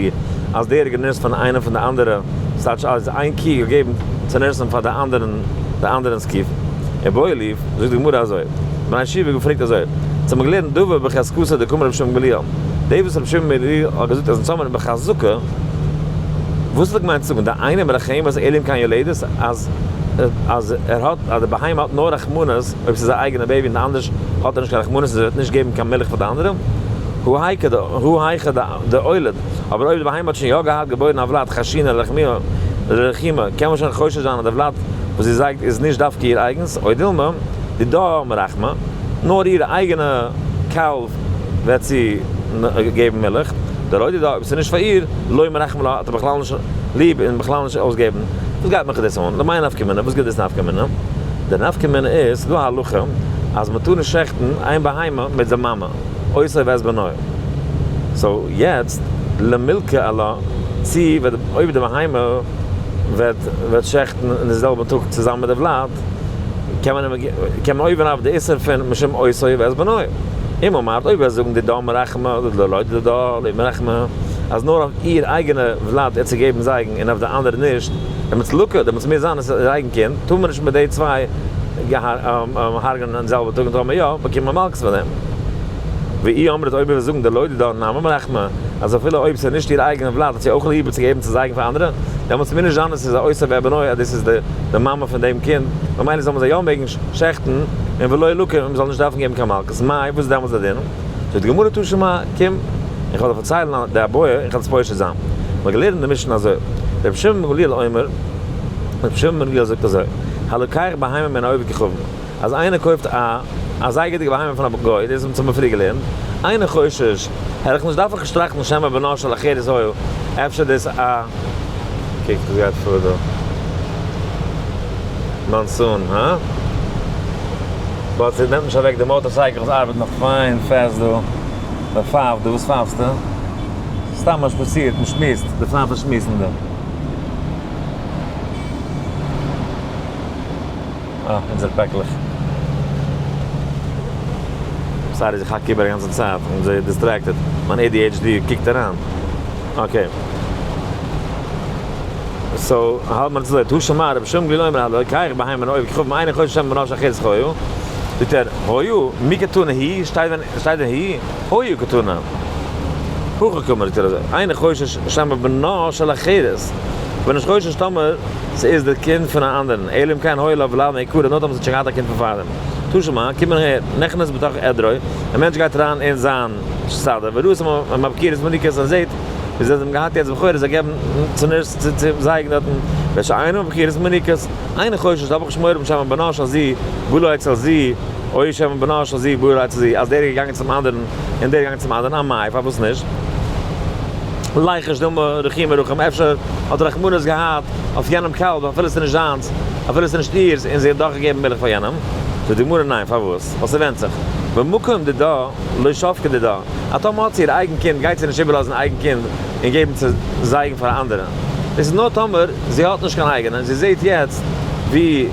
אז דער איז גענורסט פון איינעם פון די אנדערע, ס'טייטש אז איין קי געגעבן צו nurse ן פאר די אנדערן די אנדערענס קי. איבעיא להו, זאגט די גמרא אזוי, בני ישיבה געפרעגט אזוי, צו האט מען געלערנט דבר בחזקתו דקאמר רבי שמעון גמליאל, דאס וואס רבי שמעון גמליאל האט געזאגט אז אונז האמיר בחזקה, וואס האט ער געמיינט צו זאגן, דאינה מרחמת אלא אם כן יולדת, אז אז ער האט אז די בהמה האט נאר רחמנות אויב ס'איז א אייגענע baby און אנדערש האט ער נישט קיין רחמנות און זי וועט נישט געבן קיין מילך פאר די אנדערע, הא היכא דאוליד, אבער אויב די בהמה האט שוין יא געהאט געבוירן א ולד חיישינן לרחומי, קען מען שוין חושש זיין אז די ולד וואס זי זייגט איז נישט דווקא איר אייגנס, או דילמא דידה מרחמא, נאר איר אייגענע קאלב וועט זי געבן מילך, דלא דידה אויב ס'איז נישט פאר איר, לא מרחמא לה האט ער בכלל נישט ליב און בכלל נישט אויסגעבן, וואס גייט מיך דאס אן? למאי נפקא מינה? וואס גיבט דאס נפקא מינה? די נפקא מינה איז, ס'איז דא א הלכה אז מ'טאר נישט שעכטן איין בהמה מיט די מאמע, אותו ואת בנו. so יעצט למילקא עלה, צו וועט אויב די בהמה וועט וועט שעכטן אין די זעלבע טאג צוזאמען מיט די ולד, קען מען קען מען עובר אויף די איסור פון משום אותו ואת בנו. אם אמרת אויב וועסט זאגן דידה מרחמא דלא דידה לא מרחמא, אז נאר אויף איר אייגענע ולד ער צו געבן זייגן און אויף די אנדערע נישט, דעמאלטס לקה, דעמאלטס מוז זיין עס איז איר אייגן קינד, טאר מען נישט מיט די צוויי הרג'נען אין זעלבע טאג און טאמער יא, באקומט מען מלקות פאר דעם. ואי אמרת אויב וועסט זאגן דלא דידה נמי מרחמא, אז אפילו אויב ס'איז נישט איר אייגענע ולד האט זי אויך ליב צו געבן צו זייגן פאר אנדערע, דעמאלטס מוז נישט זיין עס איז א אותו ואת בנו אז דאס איז די מאמע פון דעם קינד, ממילא זאל מען זיי יא מעגן שעכטן און ולא לקה און מ'זאל נישט דארפן געבן קיין מלקות, מאי וואס איז דעמאלטס די דין? זאגט די גמרא תא שמע, קום איך וועל דיר פארציילן די איבעיא און כ'וועל עס פושט זיין. מ'האט געלערנט די משנה אזוי, רבי שמעון בן גמליאל אומר, רבי שמעון בן גמליאל זאגט אזוי, הלוקח בהמה מן העובד כוכבים, אז איינער קויפט א א זייגערדיגע בהמה פון א גוי, דאס האבן מיר פריער געלערנט, אינו חושש, העל איך נישט דארף איך נישט טראכטן שמא בנו של אחרת היה, אפשר דאס א. קוק וואס גייט פאר דא. monsoon, הא? but ס'נעמט נישט אוועק די motorcycles ארבעט נאך פיין fast דא. מען פייפט דא, וואס פייפסטו? סתם מען שפאצירט, מען שמועסט, די פייפער שמועסן דא. אה, אונזער פעקלעך. sorry אז איך האק איבער א גאנצע צייט, איך בין זייער distracted, מיין ADHD קוקט אריין. okay. so, האלט מען אזוי, תא שמע רבי שמעון גליל אומר הלוקח בהמה מן העובד כוכבים אינו חושש שמא בנו של אחרת היה, זאגט ער, היה, מי קתני היא, שטייט ווען, שטייט דען היא? היה קתני. הכי קאמר זאגט ער אזוי, אינו חושש שמא בנו של אחרת, כ'בין נישט חושש טאמער ס'איז די קינד פון א אנדערן, אלא אם כן היה לו ולד מעיקרא, נאר טאמער ס'האט שוין געהאט א קינד פון פארדעם. תא שמע, קום אהער, נכנס בתוך עדרו, א מענטש גייט אריין אין זיין שדה, וראה את המבכירות מניקות און זעט ווי זיי האבן געהאט יעצט בכורות, זיי געבן צו nurse צו זייגן דארטן, ושאינן מבכירות מניקות, אינו חושש, דארף איך נישט מורא האבן שמא בנו של זו בא לו אצל זו, או שמא בנה של זו בא לו אצל זו, אז דער איז געגאנגען צום אנדערן און דער איז געגאנגען צום אנדערן, אמאי, פארוואס נישט? ליחוש דילמא רחומי רחם, אפשר האט רחמנות געהאט אויף יענעם קאלב אפילו עס איז נישט זיינס, אפילו עס איז נישט אירס, און זי האט דאך געגעבן מילך פאר יענעם. זאגט די גמרא ניין, פארוואס? ווייל ס'ווענדט זיך. במקום דידה לא שבקה דידה, אז טאמער האט זי איר אייגן קינד גייט זי נישט איבערלאזן אייגן קינד און געבן צו זייגן פאר אנדערע. דאס איז נאר טאמער זי האט נישט קיין אייגענע און זי זעט יעצט ווי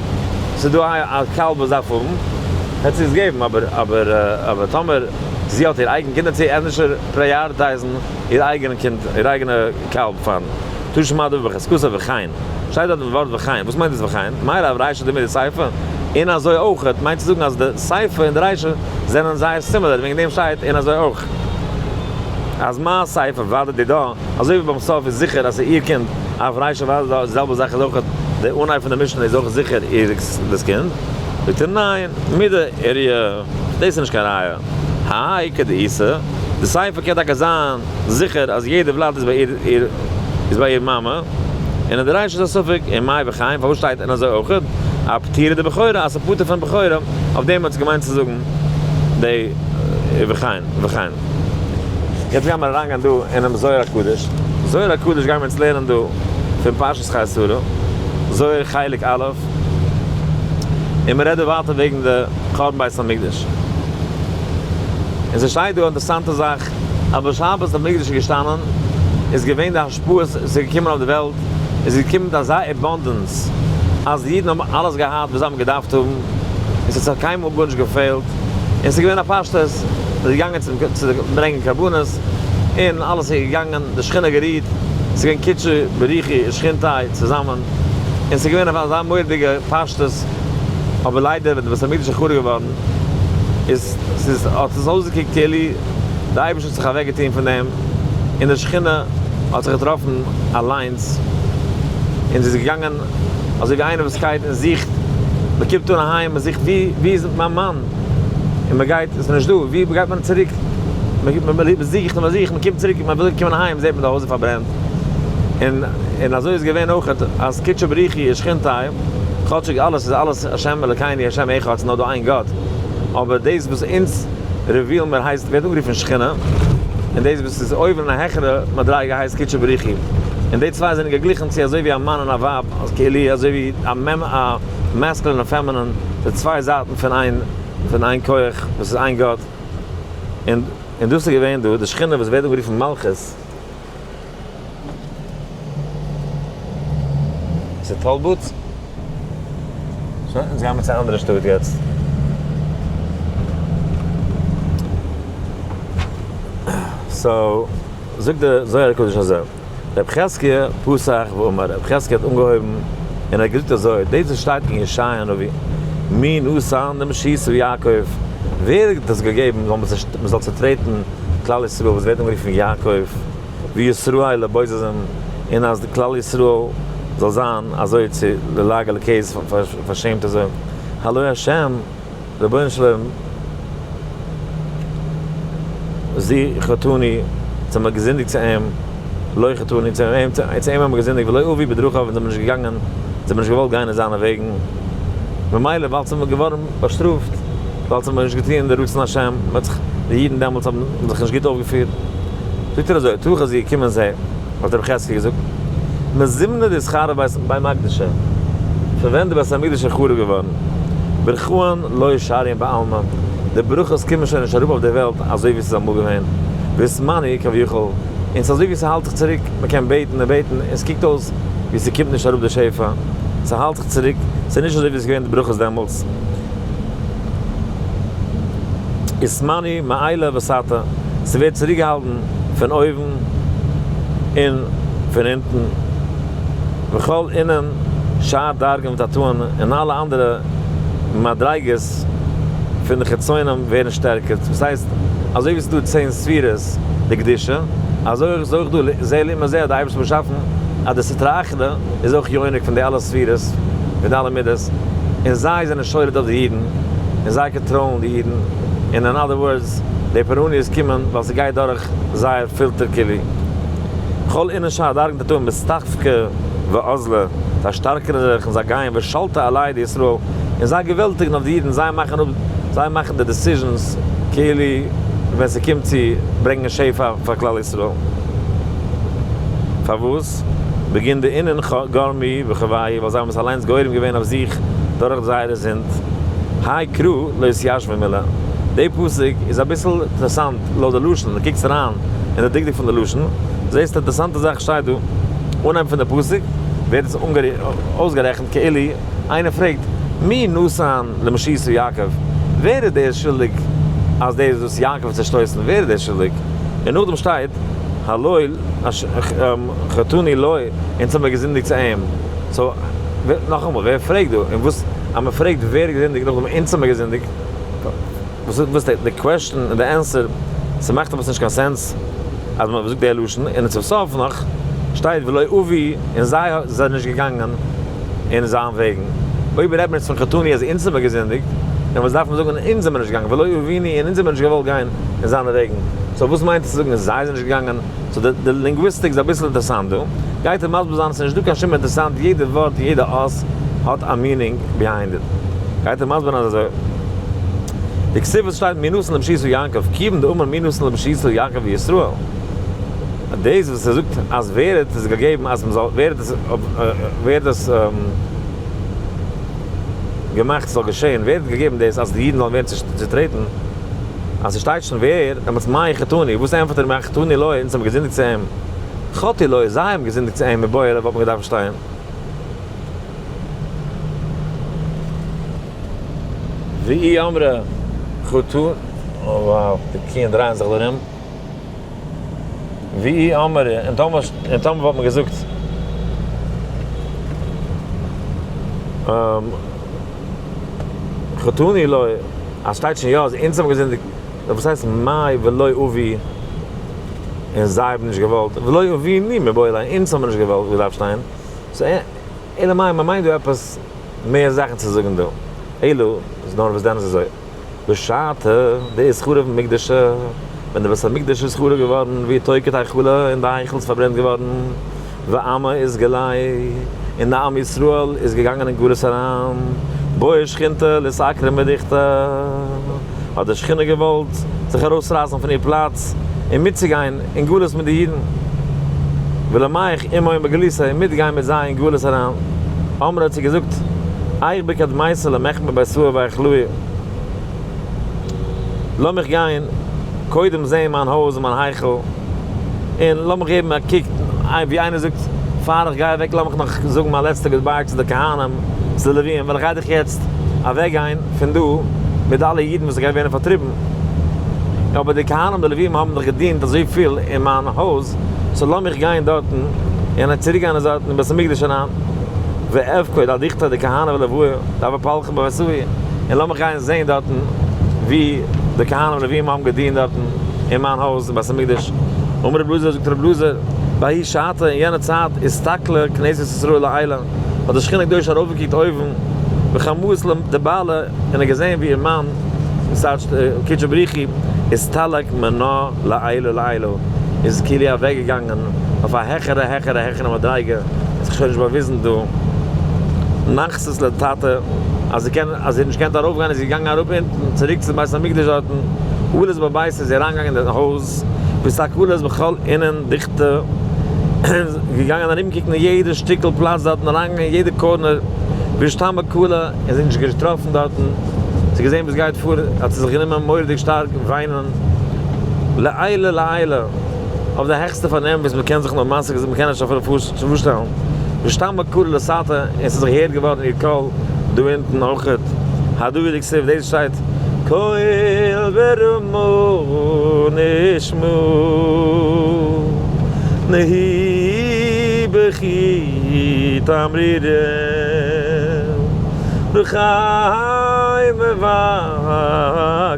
ס'איז דא א קאלב וואס דארף האבן, וועט זי עס געבן, אבער אבער אבער טאמער זי האט איר אייגן קינד וועט זי ענדערשער prioritize ן איר אייגענע קינד, איר אייגענע קאלב פארן תא שמע דבר בחזקתו וכן, שטייט דארט דעם ווארט וכן, וואס מיינט דאס וכן? מאי לאו רישא דומיא דסיפא? און אזוי אויך, מיינט צו זאגן אז די סיפא און די רישא זענען זייער similar, וועגן דעם שטייט און אזוי אויך. אז מה סיפא ודאי דידה, אזוי ווי ביים סוף איז זיכער אז ס'איז איר קינד, אף רישא ודאי דידה, די זעלבע זאך איז אויך די אנהייב פון די משנה איז אויך זיכער איר דאס קינד. זאגט ער ניין, מידי איריא, דאס איז נישט קיין ראיה. האי כדאיתא, די סיפא קען טאקע זיין זיכער אז יעדע ולד איז ביי איר איר. איז ביי איר מאמע, און אין די רישא איז א ספק אין מאי וחיים, פארוואס שטייט אין אזוי אויך א פטירה די בכורה אז ס'פטור פון בכורה, אויף דעם האט עס געמיינט צו זאגן די וכן וכן. יעצט גיימער אריינגיין דא אינעם זוהר הקדוש, זוהר הקדוש גיימער אונז לערנען דא פון פרשת חיי שרה, זוהר חלק א', און מ'רעדט דא ווייטער וועגן די חורבן בית המקדש, און ס'שטייט דא א אינטערעסאנטע זאך, אז בשעת בית המקדש איז געשטאנען איז געווען די השפעות וואס איז געקומען אויף די וועלט, איז געקומען מיט אזא abundance אז די אידן האבן אלעס געהאט וואס זיי האבן געדארפט האבן, און ס'האט זיך קיינמאל גארנישט געפעלט, און ס'איז געווען א פשטות, מ'איז געגאנגען צום צו ברענגען קרבנות, און אלעס איז געגאנגען, די שכינה גערוהט, ס'איז געווען קודשא בריך הוא ושכינתיה צוזאמען, און ס'איז געווען אויף אזא מורא'דיגע פשטות, אבער ליידער ווען די בית המקדש איז חרוב געווארן, איז ס'איז האט עס אויסגעקוקט כאילו די אייבערשטער האט זיך אוועק געטון פון דעם, און די שכינה האט זיך געטראפן אליינס, און זי איז געגאנגען אזוי ווי איינער וואס גייט און זוכט, מען קומט אן אהיים מען זוכט ווי ווי איז מיין מאן, און מען גייט עס איז נישט דא, ווי גייט מען צוריק, מען זוכט און מען זוכט, מען קומט צוריק מען וויל קומען אהיים זעט מען די הויז איז פארברענט, און און אזוי איז געווען אויך אז קודשא בריך הוא ושכינתיה, כאטשיג אלעס איז אלעס השם אלקינו השם אחד ס'איז נאר דא איין גאט, אבער דאס וואס אונז reveal מיר הייסט ווערט אנגערופן שכינה, און דאס וואס איז אויבן אין א העכערע מדריגה הייסט קודשא בריך הוא, און די צוויי זענען געגליכן צו אזוי ווי א מאן און א ווייב, כאילו אזוי ווי א מ א masculine און feminine, די צוויי זייטן פון איין פון איין כח וואס איז איין גאט, און און דאס איז געווען דא די שכינה וואס ווערט אנגערופן מלכות. ס'איז toll booths? שוין, אונז גיימער צו א אנדערע שטאט יעצט. so, זאגט די זוהר הקדוש אזוי, רב חזקיה פתח ואמר, רב חזקיה האט אנגעהויבן און ער האט געזאגט אזוי, דאס וואס שטייט אין ישעיה הנביא, מי נתן למשיסה יעקב, ווער האט עס געגעבן מען זאל צוטרעטן כלל ישראל וואס ווערט אנגערופן יעקב, וישראל לבוזזים, און אז כלל ישראל זאל זיין אזוי צו ללעג ולקלס פארשעמט אזוי, הלא השם, רבונו של עולם, זו חטאנו, אונז האבן מיר געזינדיגט צו אים, לא חטאנו, צו אים צו אים האבן מיר געזינדיגט, ולא אבו בדרכיו, אונז זעמיר נישט געגאנגען, אונז האבן נישט געוואלט גיין אין זיינע וועגן, ממילא ווייל זעמיר געווארן באשטראפט, ווייל זיי האבן נישט געטוען די רצון השם, מען האט זיך, די אידן דעמאלטס האבן זיך נישט גוט אויפגעפירט, זאגט ער אזוי, תא חזי קום און זע, האט רבי חזקיה געזאגט, מזימנא דאתחרב בית בי מקדשא, פון ווען די בית המקדש איז חרוב געווארן, ברכאן לא שריין בעלמא, די ברכות קומען שוין נישט אראפ אויף די וועלט אזוי ווי ס'איז אמאל געווען, ואתמני כביכול, און ס'אזוי ווי ס'האלט זיך צוריק, מ'קען בעטן און בעטן און ס'קוקט אויס ווי ס'קומט נישט אראפ די שפע, ס'האלט זיך צוריק, ס'איז נישט אזוי ווי ס'איז געווען די ברכות דעמאלטס. אתמני מעילא ותתא, ס'ווערט צוריקגעהאלטן פון אויבן און פון אונטן, וכל אינון שאר דרגין ותתאין, און אלע אנדערע מדריגות פון די חיצונים ווערן שטערקער, דאס הייסט אזוי ווי ס'איז דא 10 ספירות דקדושה, אזוי אויך איז אויך דא זה לעומת זה האט די אייבערשטער באשאפן אז די סטרא אחרא איז אויך יונק פון די אלע ספירות, פון די אלע מידות, און זיי זענען שולט אויף די אידן, און זיי קאנטראלן די אידן, און אין other words, די פורעניות קומען ווייל ס'גייט דורך זייער פילטער כלי. כל אינון שאר דרגין תתאין מתחזקי ואזלי, זיי שטארקערן זיך און זיי גייען ושלטי עלייהו דישראל, און זיי געוועלטיגן אויף די אידן, זיי מאכן אפ, זיי מאכן די decisions כאילו ווען ס'קומט צו ברענגען שפע פאר כלל ישראל. פארוואס? בגין דאינון גרמי בחוייהו, ווייל זיי האבן עס אליינס גורם געווען אויף זיך דורך זייערע זינד. האי קרא לא אתיישב מלה. די פסוק איז אביסל אינטערעסאנט לויט די לשון, דו קוקסט אריין אין די דקדוק פון די לשון, זעסטו אינטערעסאנטע זאך שטייט דא, אנהייב פון די פסוק ווערט עס אויסגערעכנט כאילו איינער פרעגט מי נתן למשיסה יעקב, ווער איז דער שולדיג אז דאס וואס יעקב האט צעשטויסן, ווער איז דער שולדיג? און נאכדעם שטייט הלא חטאנו לו, אונז האבן מיר געזינדיגט צו אים. so נאכאמאל, ווער פרעגט דא? און וואס אז מען פרעגט ווער איז געזינדיגט נאכדעם אונז האבן מיר געזינדיגט, וואס איז וואס די question און די answer, ס'מאכט עפעס נישט קיין sense אז מען זאגט די לשון, און צום סוף נאך שטייט ולא אבו און זיי זענען נישט געגאנגען אין זיין וועגן. אויב רעדט מען יעצט פון חטאנו אז אונז האבן מיר געזינדיגט, דען וואס דארף מען זאגן אונז זעמיר נישט געגאנגען, ולא אבינו און אונז האבן מיר נישט געוואלט גיין אין זיינע וועגן, so וואס מיינט עס צו זאגן זיי זענען נישט געגאנגען? so די linguistics איז אביסל אינטערעסאנט דא. גייט ער מסביר זיין, ס'איז נישטא קיין שום אינטערעסאנט, יעדע ווארט און יעדע אות האט א meaning behind it. גייט ער מסביר זיין אזוי, די כתיב וואס שטייט מי נתן למשיסה יעקב, כיוון דאמר מי נתן למשיסה יעקב וישראל. דאס וואס ער זאגט אז ווער האט עס געגעבן אז מ'זאל, ווער האט עס, ווער האט עס געמאכט ס'זאל געשען, ווער האט געגעבן דאס אז די אידן זאלן ווערן צוטרעטן, אז ס'שטייט שוין ווער, דעמאלטס מאי חטאנו, וואס ענטפערט ער מאי חטאנו לו, אונז האבן געזינדיגט צו אים, חטאו לו, זיי האבן געזינדיגט צו אים, מיבעי ליה וואלט מען געדארפט שטיין. ואי אמרי חטאנו, אוי wow, די קיען דרייען זיך דא ארום. ואי אמרי, און טאמער און טאמער וואלט מען געזאגט חטאנו לו, אז שטייט שוין יא אז אונז האבן געזינדיגט, וואס הייסט מאי ולא אבי און זיי האבן נישט געוואלט, ולא אבינו מיבעי ליה, אונז האבן נישט געוואלט געדארפט שטיין, so אלא מאי מען מיינט דא עפעס מער זאכן צו זאגן דא, אלא איז נאר וואס דען איז אזוי. בשעתא דאיתחרב מקדשא, ווען די בית המקדש איז חרוב געווארן, ואיתוקד היכלא, און די היכל איז פארברענט געווארן, ועמא אתגלי, און די עם ישראל איז געגאנגען אין גלות אריין, בעא שכינתא לאתעקרא מדוכתא, האט די שכינה געוואלט זיך ארויסרייסן פון איר פלאץ און מיטצוגיין אין גלות מיט די אידן, ולמיהך עמהון בגלותא, און מיטגיין מיט זיי אין גלות אריין, אמרה האט זי געזאגט, איך בקדמיתא למחמי ביתאי והיכלאי, לאמיך גיין קודם זען מיין הויז און מיין היכל, און לאמיך געבן א קוק, ווי איינער זאגט, פאר איך גיי אוועק לאמיך נאך זאגן מיין לעצטע goodbye צו די כהנים, צו די לוויים, ווייל איך גיי דאך יעצט אוועקגיין פון דא מיט אלע אידן וואס גייען ווערן פארטריבן, אבער די כהנים די לוויים האבן דאך געדינט אזויפיל אין מיין הויז, so לאמיך גיין דארטן און צוריק גיין דארטן אין בית המקדש אריין, ואפקוד אדוכתא דכהני ולויי דהוו פלחי בביתאי, און לאמיך גיין זען דארטן ווי די כהנים און לוויים האבן געדינט דארטן אין מיין הויז אין בית המקדש. אמר רבי אלעזר, זאגט רבי אלעזר, בההיא שעתא, אין יענע צייט, אסתכלה כנסת ישראל לעילא, האט די שכינה הקדושה ארויפגעקוקט אויבן, וחמאתא דבעלה, און האט געזען ווי איר מאן, ס'טייטש קודשא בריך הוא, אסתלק מנה לעילא לעילא, איז כאילו אוועקגעגאנגען אויף א העכערע העכערע העכערע מדריגה, האט זיך שוין נישט באוויזן דא. נחתת לתתא, אז זי קען, אז זי האט נישט געקענט ארויפגיין איז זי געגאנגען אראפ אונטן, צוריק צום בית המקדש דארטן, עלת בביתא איז זי אריינגעגאנגען אין די הויז, ואסתכלת בכל אינון דוכתא, געגאנגען ארומקוקן אין יעדע שטיקל פלאץ דארטן, אריינגעגאנגען אין יעדע corner, ואשתמע קלא, און זי האט נישט געטראפן דארטן, זי האט געזען וואס גייט פאר, האט זי זיך גענומען מורא'דיג שטארק וויינען, לעילא לעילא, אויף די העכסטע פארנעם וואס מען קען זיך נאר משיג זיין, מען קען נישט אפילו פארשטעלן, ואשתמע קלא לתתא, און ס'איז זיך געהערט געווארן איר קול דא אונטן אויכעט, הדא הוא דכתיב, דאס שטייט, קול ברמה נשמע, נהי בכי תמרורים, רחי מבכה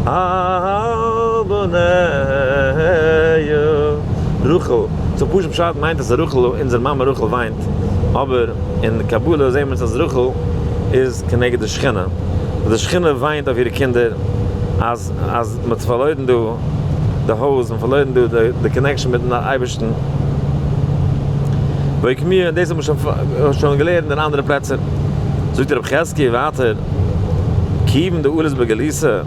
על בניה. רחל, צו פשוט פשט מיינט עס רחל, אונזער מאמע רחל וויינט, אבער אין קבלה זעהן מיר אז רחל איז כנגד די שכינה, די שכינה וויינט אויף אירע קינדער אז אז מען האט פארלוירן דא די הויז, מען האט פארלוירן דא די connection מיטן אייבערשטן. ואוקמוה, דאס האט מען שוין געלערנט אין אנדערע פלעצער. זאגט רב חזקי' ווייטער, כיוון דעלת בגלותא,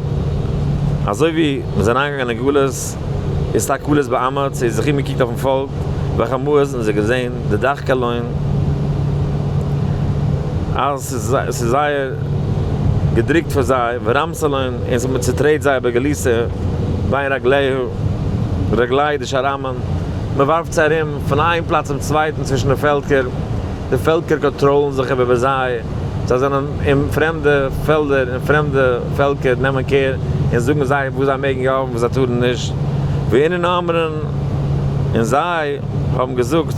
אזוי ווי מיר זענען אריינגעגאנגען אין גלות, אסתכלת בעמא, זי האט זיך אומגעקוקט אויפן פאלק, וחמאת, און זי האט געזען דדחקא לון, אז ס'איז זייער געדרוקט פאר זיי, ורמסא לון, און ס'האט צוטרעט זיי בגלותא, בין רגליה, רגלי דשאר עמין, מ'ווארפט זיי ארום פון איין פלאץ צום צווייטן צווישן די פעלקער, די פעלקער קאנטראלן זיך איבער זיי, זיי זענען אין פרעמדע פעלדער און פרעמדע פעלקער נעמען care און זאגן זיי וואס זיי מעגן יא און וואס זיי טארן נישט, ואינון אמרין, און זיי האבן געזאגט,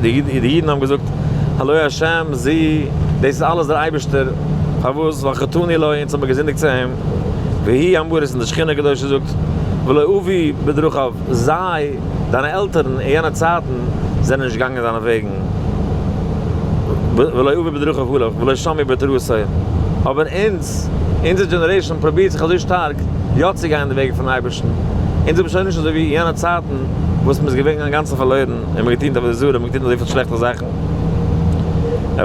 די אידן האבן געזאגט, הלא השם זו, דאס איז אלעס דער אייבערשטער, פארוואס? ווייל חטאנו לו, אונז האבן מיר געזינדיגט צו אים, והיא אמרת, און די שכינה הקדושה זאגט, ולא אבי בדרכיו, זיי, דיינע עלטערן אין יענע צייטן זענען נישט געגאנגען זיינע וועגן, ולא אבי בדרכיו הלך, ולא שמעו בתורתו, אבער אונז, אונזער generation פרובירט זיך אזוי שטארק יא צו גיין די וועגן פון אייבערשטן, אונז זעמיר שוין נישט אזוי ווי יענע צייטן וואס מ'איז געווען אינגאנצן פארלוירן און מ'האט געטון עבודה זרה, מ'האט געטון אזויפיל שלעכטע זאכן.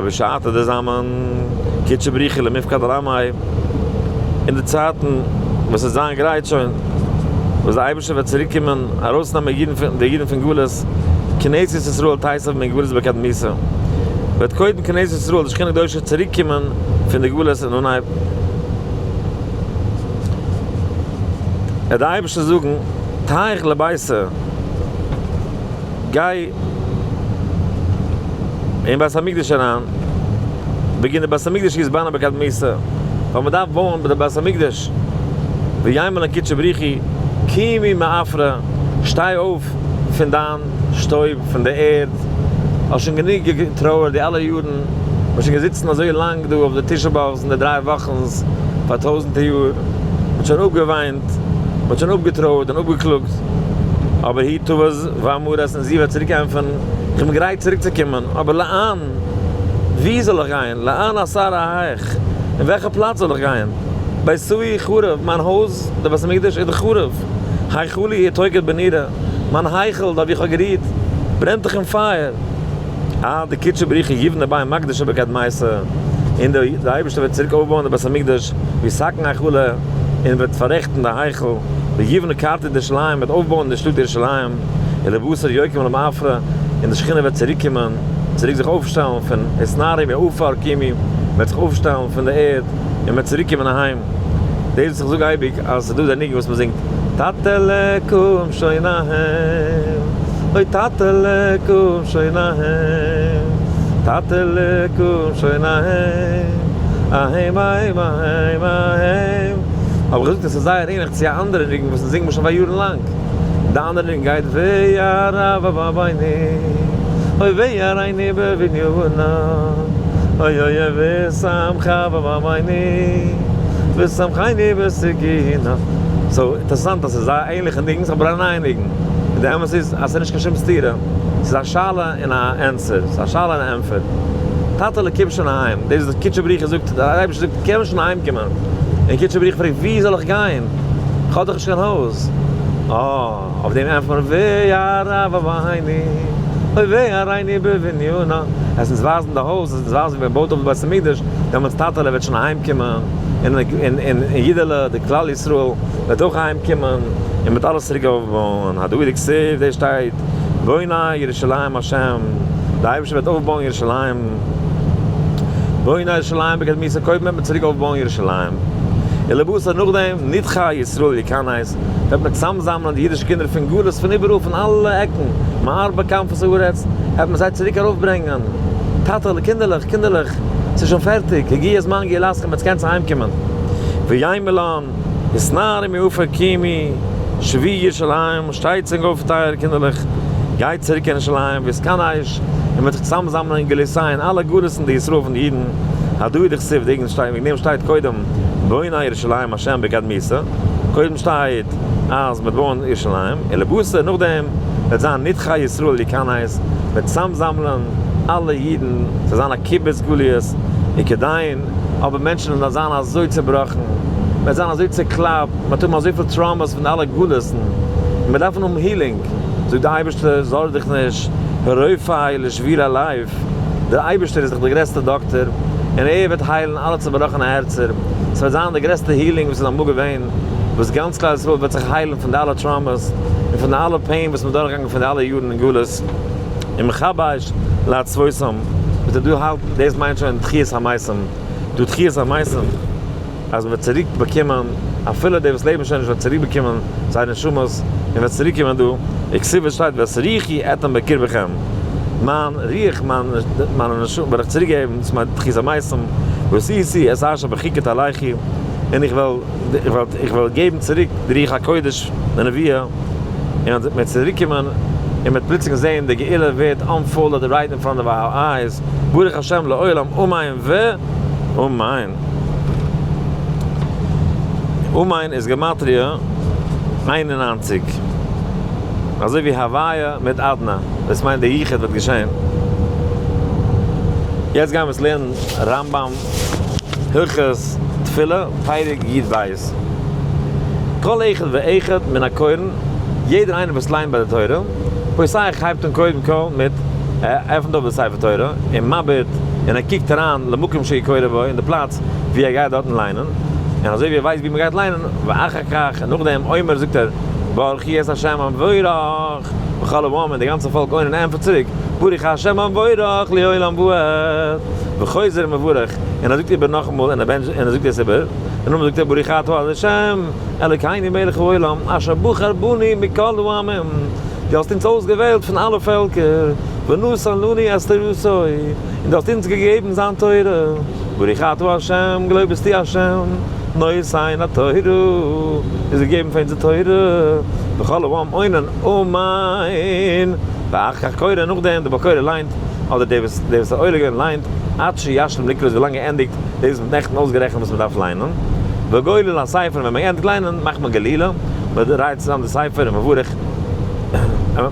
בשעתא דזמן קודשא בריך הוא למפקד על עמיה, אין די צייטן וואס עס וועט זיין גרייט שוין, וואס דער אייבערשטער וועט צוריק קומען ארויסנעמען די אידן פון גלות, כנסת ישראל תיסב מן גלות בקדמיסה, וועט קודם כנסת ישראל די שכינה הקדושה צוריק קומען פון די גלות אין אנהייב, וועט דער אייבערשטער זאגן, תיך לביתא, גיי אין בית המקדש אריין, בגין די בית המקדש איז בנה בקדמיסה, ווייל מען דארף בויען די בית המקדש, ויאמר לקודשא בריך הוא, קימי מעפרא, שטיי אויף פון דיין שטויב, פון די ערד, האסט שוין גענוג געטרויערט די אלע יארן, מען איז שוין געזיצן אזוי לאנג דא אויף די תשעה באב'ס און די דריי וואכנס פאר טויזענטער יאר, מען האט שוין אפגעוויינט, מען האט שוין אפגעטרויערט און אפגעקלאגט, אבער היא תבוא ואמרת און זי וועט צוריק ענטפערן, איך בין גרייט צוריק צו קומען, אבער לאן? וואו זאל איך גיין? לאן אסר אהך? אין וועלכע פלאץ זאל איך גיין? ביתאי חרב, מיין הויז, דער בית המקדש, איז דאך חרוב, היכלי אתוקד בנורא, מיין היכל, דארט וואו איך האב גערוהט, ברענט דאך אין פייער. אה, די קודשא בריך הוא יבנה בי מקדשא בקדמיתא, און דער אייבערשטער וועט צוריק אויפבויען די בית המקדש, ויתקן היכלא, און וועט פאררעכטן די היכל, ויבנה קרתא דירושלים, וועט אויפבויען די שטאט ירושלים, ולבתר יקום למעפרא, און די שכינה וועט צוריק קומען, צוריק זיך אויפשטעלן פון אתנהרי מעפר קימי, וועט זיך אויפשטעלן פון די ערד, און וועט צוריק קומען אהיים. דאס וואס איך זאג אייביג אז ס'איז דא די ניגון וואס מ'זינגט טאטעלע קום שוין אהיים, אוי טאטעלע קום שוין אהיים, טאטעלע קום שוין אהיים, אהיים אהיים אהיים אהיים. האב איך געזאגט עס איז זייער ענליך צו א אנדערע ניגון וואס אונז זינגן מיר שוין פאר יארן לאנג, די אנדערע ניגון גייט וירא בבביני, אוי ויראני בבנינה, אוי אוי אוי ושמחה בבביני, ושמחני בסגינה. so אינטערעסאנט אז ס'איז זייער ענליכע ניגון'ס אבער א נייע ניגון. און די אמת איז אז ס'איז נישט קיין שום סתירה. ס'איז א שאלה און א ענסער. ס'איז א שאלה און א ענטפער. טאטעלע קום שוין אהיים. דאס איז קודשא בריך הוא זאגט, דער אייבערשטער זאגט קום שוין אהיים קומען. און קודשא בריך הוא פרעגט וואו זאל איך גיין? כ'האב דאך נישט קיין הויז. אה. אויף דעם ענטפערט מען וירא בעיני, אוי ויראני בבנינה, עס אונז ווייזן די הויז, עס אונז ווייזן ווי מען בויט אויף די בית המקדש, דעמאלטס טאטעלע וועט שוין אהיים קומען, און און אידעלע, די כלל ישראל, וועט אויך אהיים קומען, און מ'וועט אלעס צוריק אויפבויען, הדא דכתיב, דאס שטייט, בונה ירושלים השם, די אייבערשטער וועט אויפבויען ירושלים, בונה ירושלים בקדמיסה, קודם וועט מען צוריק אויפבויען ירושלים, ולבסוף נאכדעם נדחה ישראל יכנס. וועט מען צוזאמזאמלען די אידישע קינדער פון גלות פון איבעראל פון אלע עקן, מארבע כנפות הארץ, וועט מען זיי צוריק ארויפברענגען, טאטעלע, קינדערלעך, קינדערלעך, ס'איז שוין פערטיג, הגיע זמן גאולתכם, עטס קענטס אהיימקומען. ויאמר לן, התנערי מעפר קימי, שובי ירושלים, שטייטס ענק אויף טייערע קינדערלעך, גייטס צוריק קיין ירושלים, ויתכנש, און מ'וועט זיך צוזאמזאמלען אין גלותיהן, אלע גלות'ן די ישראל פון די אידן, הדא הוא דכתיב, וועגן דעם שטייט קודם בונה ירושלים השם בקדמיסה, קודם שטייט אז מ'וועט בויען ירושלים, ולבסוף נאכדעם וועט זיין נדחי ישראל יכנס, מ'וועט צוזאמזאמלען אלע אידן, ס'וועט זיין א קיבוץ גליות, וכדין, אבער מענטשן וועלן זיין אזוי צעבראכן, מ'וועט זיין אזוי צעקלאפט, מ'וועט האבן אזויפיל traumas פון די אלע גלות'ן, און מיר דארפן האבן healing, זאגט דער אייבערשטער זארג דיך נישט, הרופא לשבורי לב, דער אייבערשטער איז דאך דער גרעסטער דאקטער, און ער וועט היילן אלע צעבראכענע הערצער, ס'וועט זיין די גרעסטע healing וואס איז אמאל געווען, וואס גאנץ כלל ישראל וועט זיך היילן פון די אלע traumas, און פון די אלע pain וואס מ'איז דורכגעגאנגען פון די אלע יארן אין גלות, און מכבש לעצבותם, וועט ער דא האלטן, דאס מיינט שוין תחיית המתים, דא תחיית המתים. אז מ'וועט צוריק באקומען, אפילו די וואס לעבן שוין נישט וועט צוריק באקומען זייער נשמות, און וועט צוריק קומען דא, וכתיב שטייט ואת רוחי אתן בקרבכם, מיין רוח, מיין נשמה וועל איך צוריק געבן, דאס מיינט תחית המתים, ועשיתי את אשר בחוקת תלכו, און איך וועל, איך וועל געבן צוריק די רוח הקודש, די נבואה, און מ'וועט צוריק קומען, און מ'וועט פלוצלינג זען די גאולה ווערט unfolded right in front of our eyes, ברוך השם לעולם אמן ואמן. אמן איז גמטריא 91. אזוי ווי הוויה מיט אדנא. דאס מיינט די יחוד וועט געשען. יעצט גייען מיר עס לערנען רמב ם הלכות תפילה פרק י ב. כל אחד ואחד מן הקורין. יעדער איינער וואס ליינט ביי די תורה, פותח הייבט אן קודם כל מיט, ער עפנט אויף די ספר תורה, און מביט, און ער קוקט אריין למקום שהוא קורא בו, אין די פלאץ ווי ער גייט דארטן ליינען, און אזוי ווי ער ווייסט ווי מען גייט ליינען, ואחר כך, און נאכדעם, אומר זאגט ער, ברכו את ה' המבורך, וכל העם, און די גאנצע פאלק עונין ענטפערט צוריק, ברוך ה' המבורך לעולם ועד, וחוזר ומברך, און ער זאגט איבער נאכאמאל, און ער בענטשט, און ער זאגט עס איבער, און נאכדעם זאגט ער ברוך אתה ה' אלוקינו מלך העולם אשר בחר בנו מכל העמים, דו האסט אונז אויסגעוועלט פון אלע פעלקער, ונתן לנו את תורתו, און דו האסט אונז געגעבן זיין תורה, ברוך אתה ה', געלויבט ביסטו ה', נותן התורה, איז געגעבן פאר אונז די תורה, וכל העם עונין אמן, ואחר כך קורא, נאכדעם דער בעל קורא ליינט, אדער דער וואס דער וואס האט עולה געווען ליינט, עד שישלים לקרות ווילאנג ער ענדיגט דאס וואס מ'האט נעכטן אויסגערעכנט וואס מ'דארף ליינען, וגולל הספר ווען מ'ענדיגט ליינען מאכט מען גלילה, מ'דרייט צוזאם די ספר און מברך,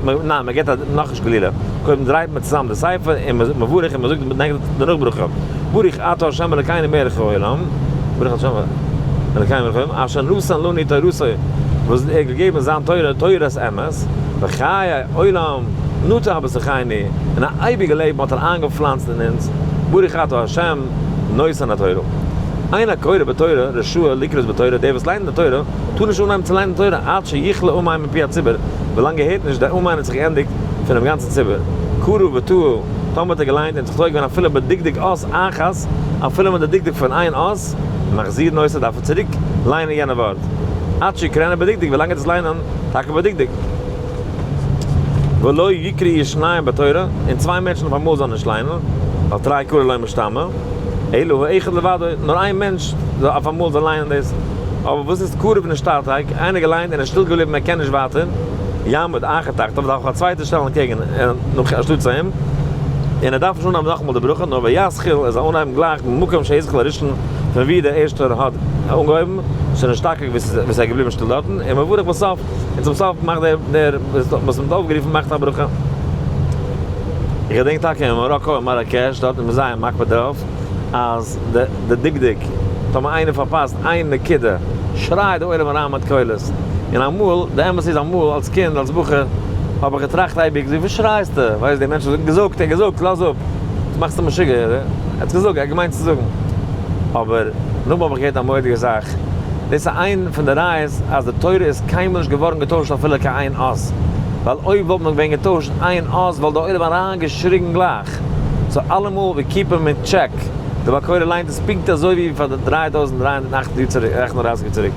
ניין מ'געט א נאכנישט גלילה, קודם דרייט מען צוזאם די ספר און מברך און מ'זאגט דערנאך ברכה, ברוך אתה ה' אלקינו מלך העולם, ברוך אתה ה' אלקינו מלך העולם, אשר נתן לנו תורתו, וואס ער האט געגעבן זיין תורה תורת אמת, וחיי עולם נטע בתוכנו, און א אייביגע לעבן האט ער איינגעפלאנצט אין אונז, ברוך אתה ה' נותן התורה. אין הקורא בתורה רשאי לקרות בתורה, דער וואס ליינט די תורה טאר נישט אנהייבן צו ליינען תורה עד שיכלה אמן מפי הציבור, ווילאנג ער הערט נישט די אמן האט זיך געענדיגט פונעם גאנצן ציבור. קרא וטעה, טאמער האט ער געליינט און זיך טועה געווען אפילו בדקדוק אות אחת, אפילו מיט די דקדוק פון איין אות, מחזירין אותו דארף ער צוריק ליינען יענע ווארט. עד שיקראנה בדקדוק, ווילאנג ער טוט עס ליינען טאקע בדקדוק. ולא יקראו שניים בתורה, און צוויי מענטשן אויף אמאל זאלן נישט ליינען, ווייל תרי קרי לא משתמע, אלא האחד לבדו, נאר איין מענטש זאל אויף אמאל זאל ליינען דאס. אבער וואס איז קרא ונשתתק, איינער געליינט און איז שטיל געבליבן ער קען נישט ווייטער, יעמוד אחר תחתיו, דארף א צווייטער שטעלן אקעגן נאך אנשטאט צו אים, און ער דארף נישט אנהייבן נאכאמאל די ברכה, נאר ויתחיל, ער זאל אנהייבן גלייך ממקום שהתחיל הראשון, פון ווי דער ערשטער האט אנגעהויבן, שנשתקק וואס ער איז געבליבן שטיל דארטן, און מברך בסוף, און צום סוף מאכט דער דער וואס מ'האט אויפגערופן מאכט א ברכה. איך געדענק טאקע אין מאראקא אין מאראקעש דארט איז מען זייער מקפיד דערויף אז די די דקדוק טאמער איינער פארפאסט איין נקודה שרייט די עולם אריין מיט קולות און אמאל די אמת איז אמאל אלס קינד אלס בחור האב איך געטראכט אייביג וואס שרייסטו ווייסט די מענטשן זאגן געזאגט ער האט געזאגט לאז אפ וואס מאכסטו משוגע ער האט געזאגט ער האט געמיינט צו זאגן אבער נאכדעם האב איך געהערט א מורא'דיגע זאך דאס איז איין פון די ראיות אז די תורה איז קיינמאל נישט געווארן געטוישט אפילו קיין איין אות, ווייל אויב וואלט מען געווען געטוישט איין אות וואלט די עולם אריין געשריגן גלייך, so אלעמאל ווי keep אים אין טשעק, די בעל קורא ליינט עס פונקט אזוי ווי פאר די 3308 יאר צוריק, 38 יאר צוריק.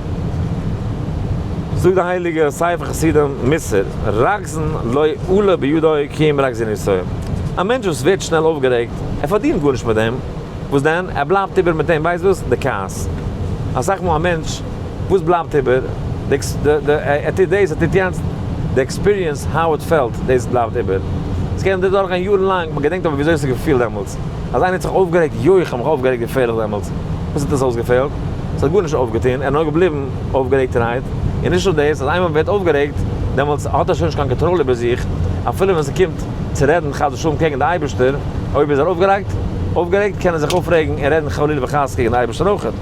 זאגט די הייליגע ספר חסידים מוסר, רגזן לא עלה בידו כי אם רגזנותו, א מענטש וואס ווערט שנעל אויפגערעגט, ער פארדינט גארנישט מיט דעם, וואס דען? ער בלייבט איבער מיט דעם, ווייסט וואס? די כעס. אסאך מאל א מענטש, וואס בלייבט איבער? די די ער טוט דאס, ער טוט יענץ, די experience, how it felt, דאס בלייבט איבער. עס קען דורכגיין יארן לאנג, מען געדענקט אבער וויאזוי עס האט געפילט דעמאלטס. אז איינער האט זיך אויפגערעגט, יוי איך האב מיך אויפגערעגט געפערליך דעמאלטס. וואס האט עס אויסגעפעלט? עס האט גארנישט אויפגעטון, ער איז נאר געבליבן אויפגערעגטערהייט. און נישט נאר דאס, אז איינמאל מען ווערט אויפגערעגט, דעמאלטס האט ער שוין נישט קיין קאנטראל איבער זיך, אפילו ווען ס'קומט צו רעדן חס ושלום קעגן די אייבערשטער, אויב איז ער אויפגעלייגט, אויפגערעגט, קען ער זיך אויפרעגן און רעדן חלילה וחס קעגן די אייבערשטער אויכעט.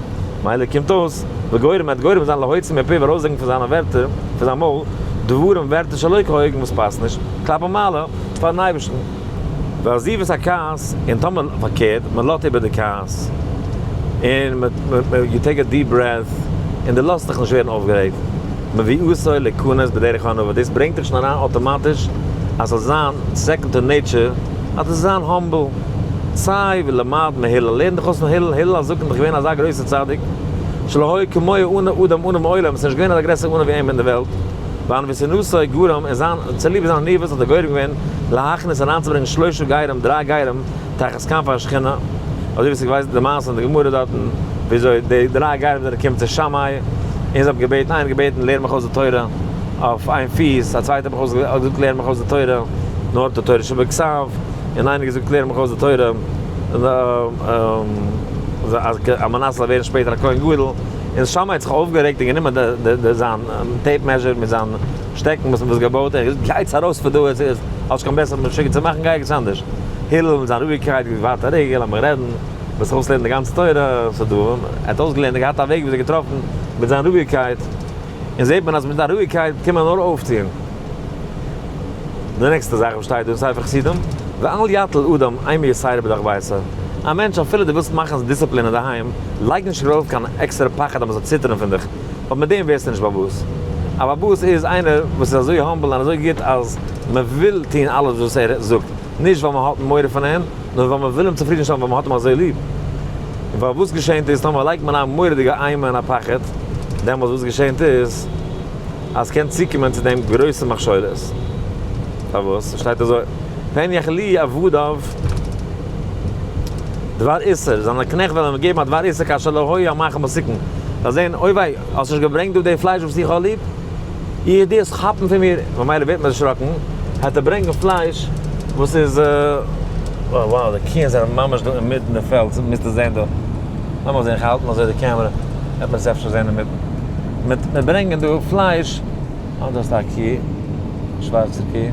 מילא קומט אויס, וגורם וועט גורם זיין להוציא מפיו ארויסזאגן פון זיינע ווערטער, פון זיין מויל, דברים ווערטער שלא כהוגן וואס פאסט נישט, כלפי מעלה, פארן אייבערשטן. ועזיבת הכעס, און טאמער פארקערט, מען לאזט איבער די כעס, און מען, you take a deep breath, און דו לאזט דיך נישט ווערן אויפגערעגט, מביאתו להיכנס בדרך הענווה, דאס ברענגט דיך שוין אריין אויטאמאטיש אז ס'זאל זיין second to nature, אז דו זאלסט זיין humble, צא ולמד מהלל, לערן דיך אויס פון הלל, הלל הזקן איז דאך געווען אזא גרויסער צדיק, שלא היה כמוהו ענו אדם ענו מעולם, ס'איז נישט געווען אזא גרעסערע ענו ווי אים אין די וועלט, וענוותנותו גרם, און זיין, צוליב זיין עניוות האט ער גורם געווען להכניס אריינצוברענגען שלשה גרים, דריי גרים, תחת כנפי השכינה, אזוי ווי ס'געווייזט די מעשה אין די גמרא דארטן, וויאזוי די דריי גרים זענען געקומען צו שמאי, און זיי האבן געבעטן, איינער האט געבעטן לערן מיך אויס די תורה אויף איין פיס, א צווייטער האט מיך געזאגט לערן מיך אויס די תורה נאר די תורה שבכתב, און איינער האט געזאגט לערן מיך אויס די תורה אז על מנת זאל ווערן שפעטער א כהן גדול, און שמאי האט זיך אויפגערעגט און גענומען זיין tape measure מיט זיין שטעקן וואס מ'האט געבויט, און געזאגט גייטס ארויס פון דא, עס איז האסט קיין בעסערע משוגע צו מאכן, גיי ערגעץ אנדערש. הלל מיט זיין רואיגקייט געזאגט ווארט א רגע לאמיר רעדן, וועסט זיך אויסלערנען די גאנצע תורה, ס'איז דא, ער האט אויסגעלערנט, ער האט געהאט א וועג וויאזוי געטראפן מיט זיין רואיגקייט, און זעט מען אז מיט א רואיגקייט קען מען נאר אויפטון. די נעקסטע זאך וואס שטייט דא אין ספר חסידים, ואל יטיל אדם אימה יתירה בתוך ביתו, א מענטש אפילו דו ווילסט מאכן דיסציפלין אינדערהיים, לייג נישט ארויף קיין עקסטערע פחד אז מען זאל ציטערן פון דיך, ווייל מיט דעם ווערסטו נישט בעל הבית. א בעל הבית איז איינער וואס איז אזוי humble און אזוי גוט אז מען וויל טון אלעס וואס ער זאגט, נישט ווייל מען האט מורא פון אים, נאר ווייל מען וויל אים צופרידן שטעלן ווייל מען האט אים אזוי ליב. און ווייל וואס געשענט איז טאמער לייגט מען א מורא'דיגע אימה און א פחד, דעמאלס וואס געשענט איז אז ס'קען צוקומען צו דעם גרויסע מכשולות. פארוואס? ס'שטייט אזוי, פן יאכלוהו עבדיו דבר איסור, זיינע קנעכט וועלן אים געבן א דבר איסור כאשר לא היה המאכל מתוקן. זיי זעען, אוי וויי, האסט נישט געברענגט דא די פלייש וואס איך האב ליב? איר דו האסט כאפן פון מיר, ממילא ווערט מען דערשראקן, העט ער ברענגען פלייש וואס איז. וואו וואו די קיען זענען ממש דא אינמיטן די פעלד, מוזטו זען דא, לאמיר זען איך האלט אזוי די קעמערע, וועט מען עס אפשר זען אינמיטן, מיט מיט ברענגען דא פלייש, אה דאס איז א קי, שווארצע קי,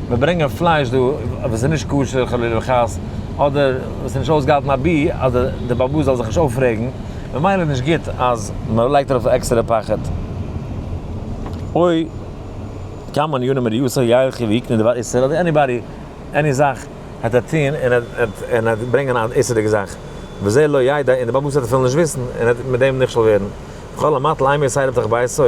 מיר ברענגען פלייש דא וואס איז נישט כשר חלילה וחס, אדער וואס איז נישט אויסגעהאלטן אבי אז די באבא זאל זיך נישט אויפרעגן. ממילא נישט גוט אז מען לייגט ארויף א עקסטערע פחד. אוי כמה ענינים מריעותא ילכו ויקנו דבר איסור אדער anybody any זאך העט ער טוהן און און ער ברענגען א איסור'דיגע זאך וזה לא ידע און די בעל הבית וועט אפילו נישט וויסן און ער וועט מיט דעם נכשל ווערן. וכל המטיל אימה יתירה בתוך ביתו,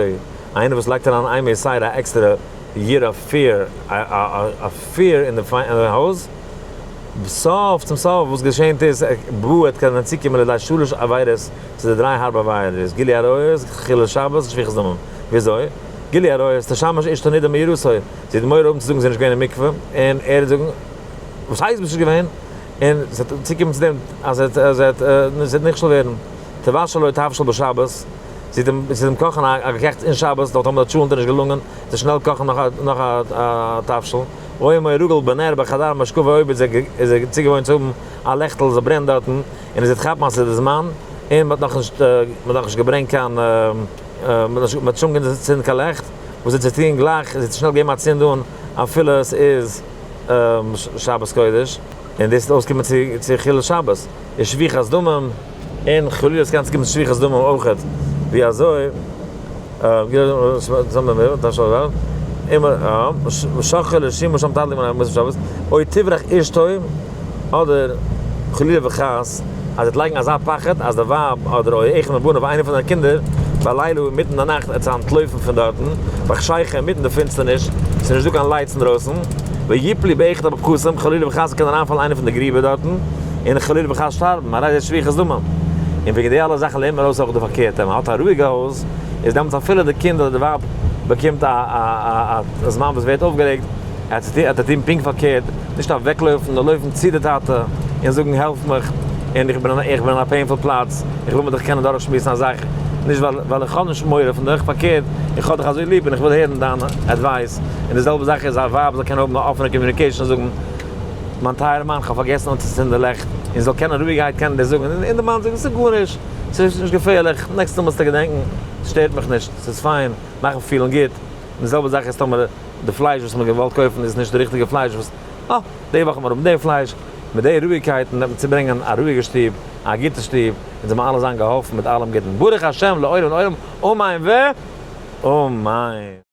איינער וואס לייגט אריין אימה יתירה א עקסטערע יראה fear א fear אין די הויז, בסוף צום סוף וואס געשענט איז בא עט קענען צוקומען לידי שלש עבירות צו די דריי הארבע עבירות גילוי עריות, חילול שבת און שפיכות דמים. וויאזוי? גילוי עריות, תשמש אשתו נידה מיראתו, זי האט מורא האבן צו זאגן זי איז נישט געווען אין מקווה, און ער וועט זאגן וואס הייסט ביסט נישט געווען? און עס וועט צוקומען צו דעם אז ער וועט זי וועט נכשל ווערן. תבשל לו תבשיל בשבת, זי וועט אים קאכן א געקעכטס אין שבת, דארט האבן די טשולענט נישט געלונגען צו שנעל קאכן נאך א תבשיל. אוי מוי רגל בנר בחדר משכבה אויב איז ער צוגעוואוינט צו האבן א לעכטל זאל ברענען דארטן און ער זעט כאפן אז ס'איז די זמן און מ'האט נאכנישט מ'האט נאכנישט געברענגט קיין מ'האט נישט אנגעצינדן קיין לעכט וואס איז צו טון גלייך זיך שנעל געבן א צינד אן אפילו עס איז שבת קודש און דאס וועט אויסקומען צו חילול שבת און שפיכת דמים און חלילה עס קען צוקומען צו שפיכת דמים אויכעט ווי אזוי. אוי תברח אשתו, אדער חלילה וחס אז ער וועט לייגן אזא פחד אז די ווייב אדער או אחד מבניו איינער פון זיינע קינדער בלילה אינמיטן די נאכט עט זיי אנטלויפן פון דארטן בחשיכה אינמיטן די פינסטערניש ס'איז נישט דא קיין lights אינדרויסן ויפלו באחד הפחתים חלילה וחס קען אריינפאלן איינער פון די גריבער דארטן און חלילה וחס שטארבן הרי זה שפיכת דמים און וועגן די אלע זאכן לערנט מען ארויס אויך די פארקערטע מען האט א רואיגע הויז איז דעמאלטס אפילו די קינד אדער די ווייב באקומט א א א זמן וואס ווערט אויפגערעגט, ער האט טון פונקט פארקערט, נישט אוועקלויפן נאר לויפן צו די טאטע און זאגן העלף מיך, און איך בין איך בין אין א painful פלאץ, איך וויל מיט דיך קענען דורכשמועסן א זאך, נישט ווייל ווייל איך האב נישט מורא פון דיך, פארקערט איך האב דיך אזוי ליב און איך וויל הערן דיין advice, און די זעלבע זאך איז א ווייב זאל קענען האבן א אפענע communication און זאגן מיין טייערע מאן כ'האב פארגעסן אנצוצינדן די לעכט, און זאל קענען רואיגערהייט קענען דאס זאגן, און די מאן זאגן ס'איז גארנישט. ס'איז נישט געפערליך, נעקסטע מאל זאלסטו געדענקן, ס'שטערט מיך נישט, ס'איז פיין, מאך מיך פילן גוט. און די זעלבע זאך איז טאמער די פלייש וואס מ'האט געוואלט קויפן איז נישט די ריכטיגע פלייש וואס, אה, די וואך וועט מען האבן די פלייש. מיט די רואיגקייטן וועט מען צוברענגען א רואיגע שטוב, א גוטע שטוב, און זאל מען אלע זיין געהאלפן מיט אלעם גוטן. ברוך השם לעולם לעולם, אמן ואמן.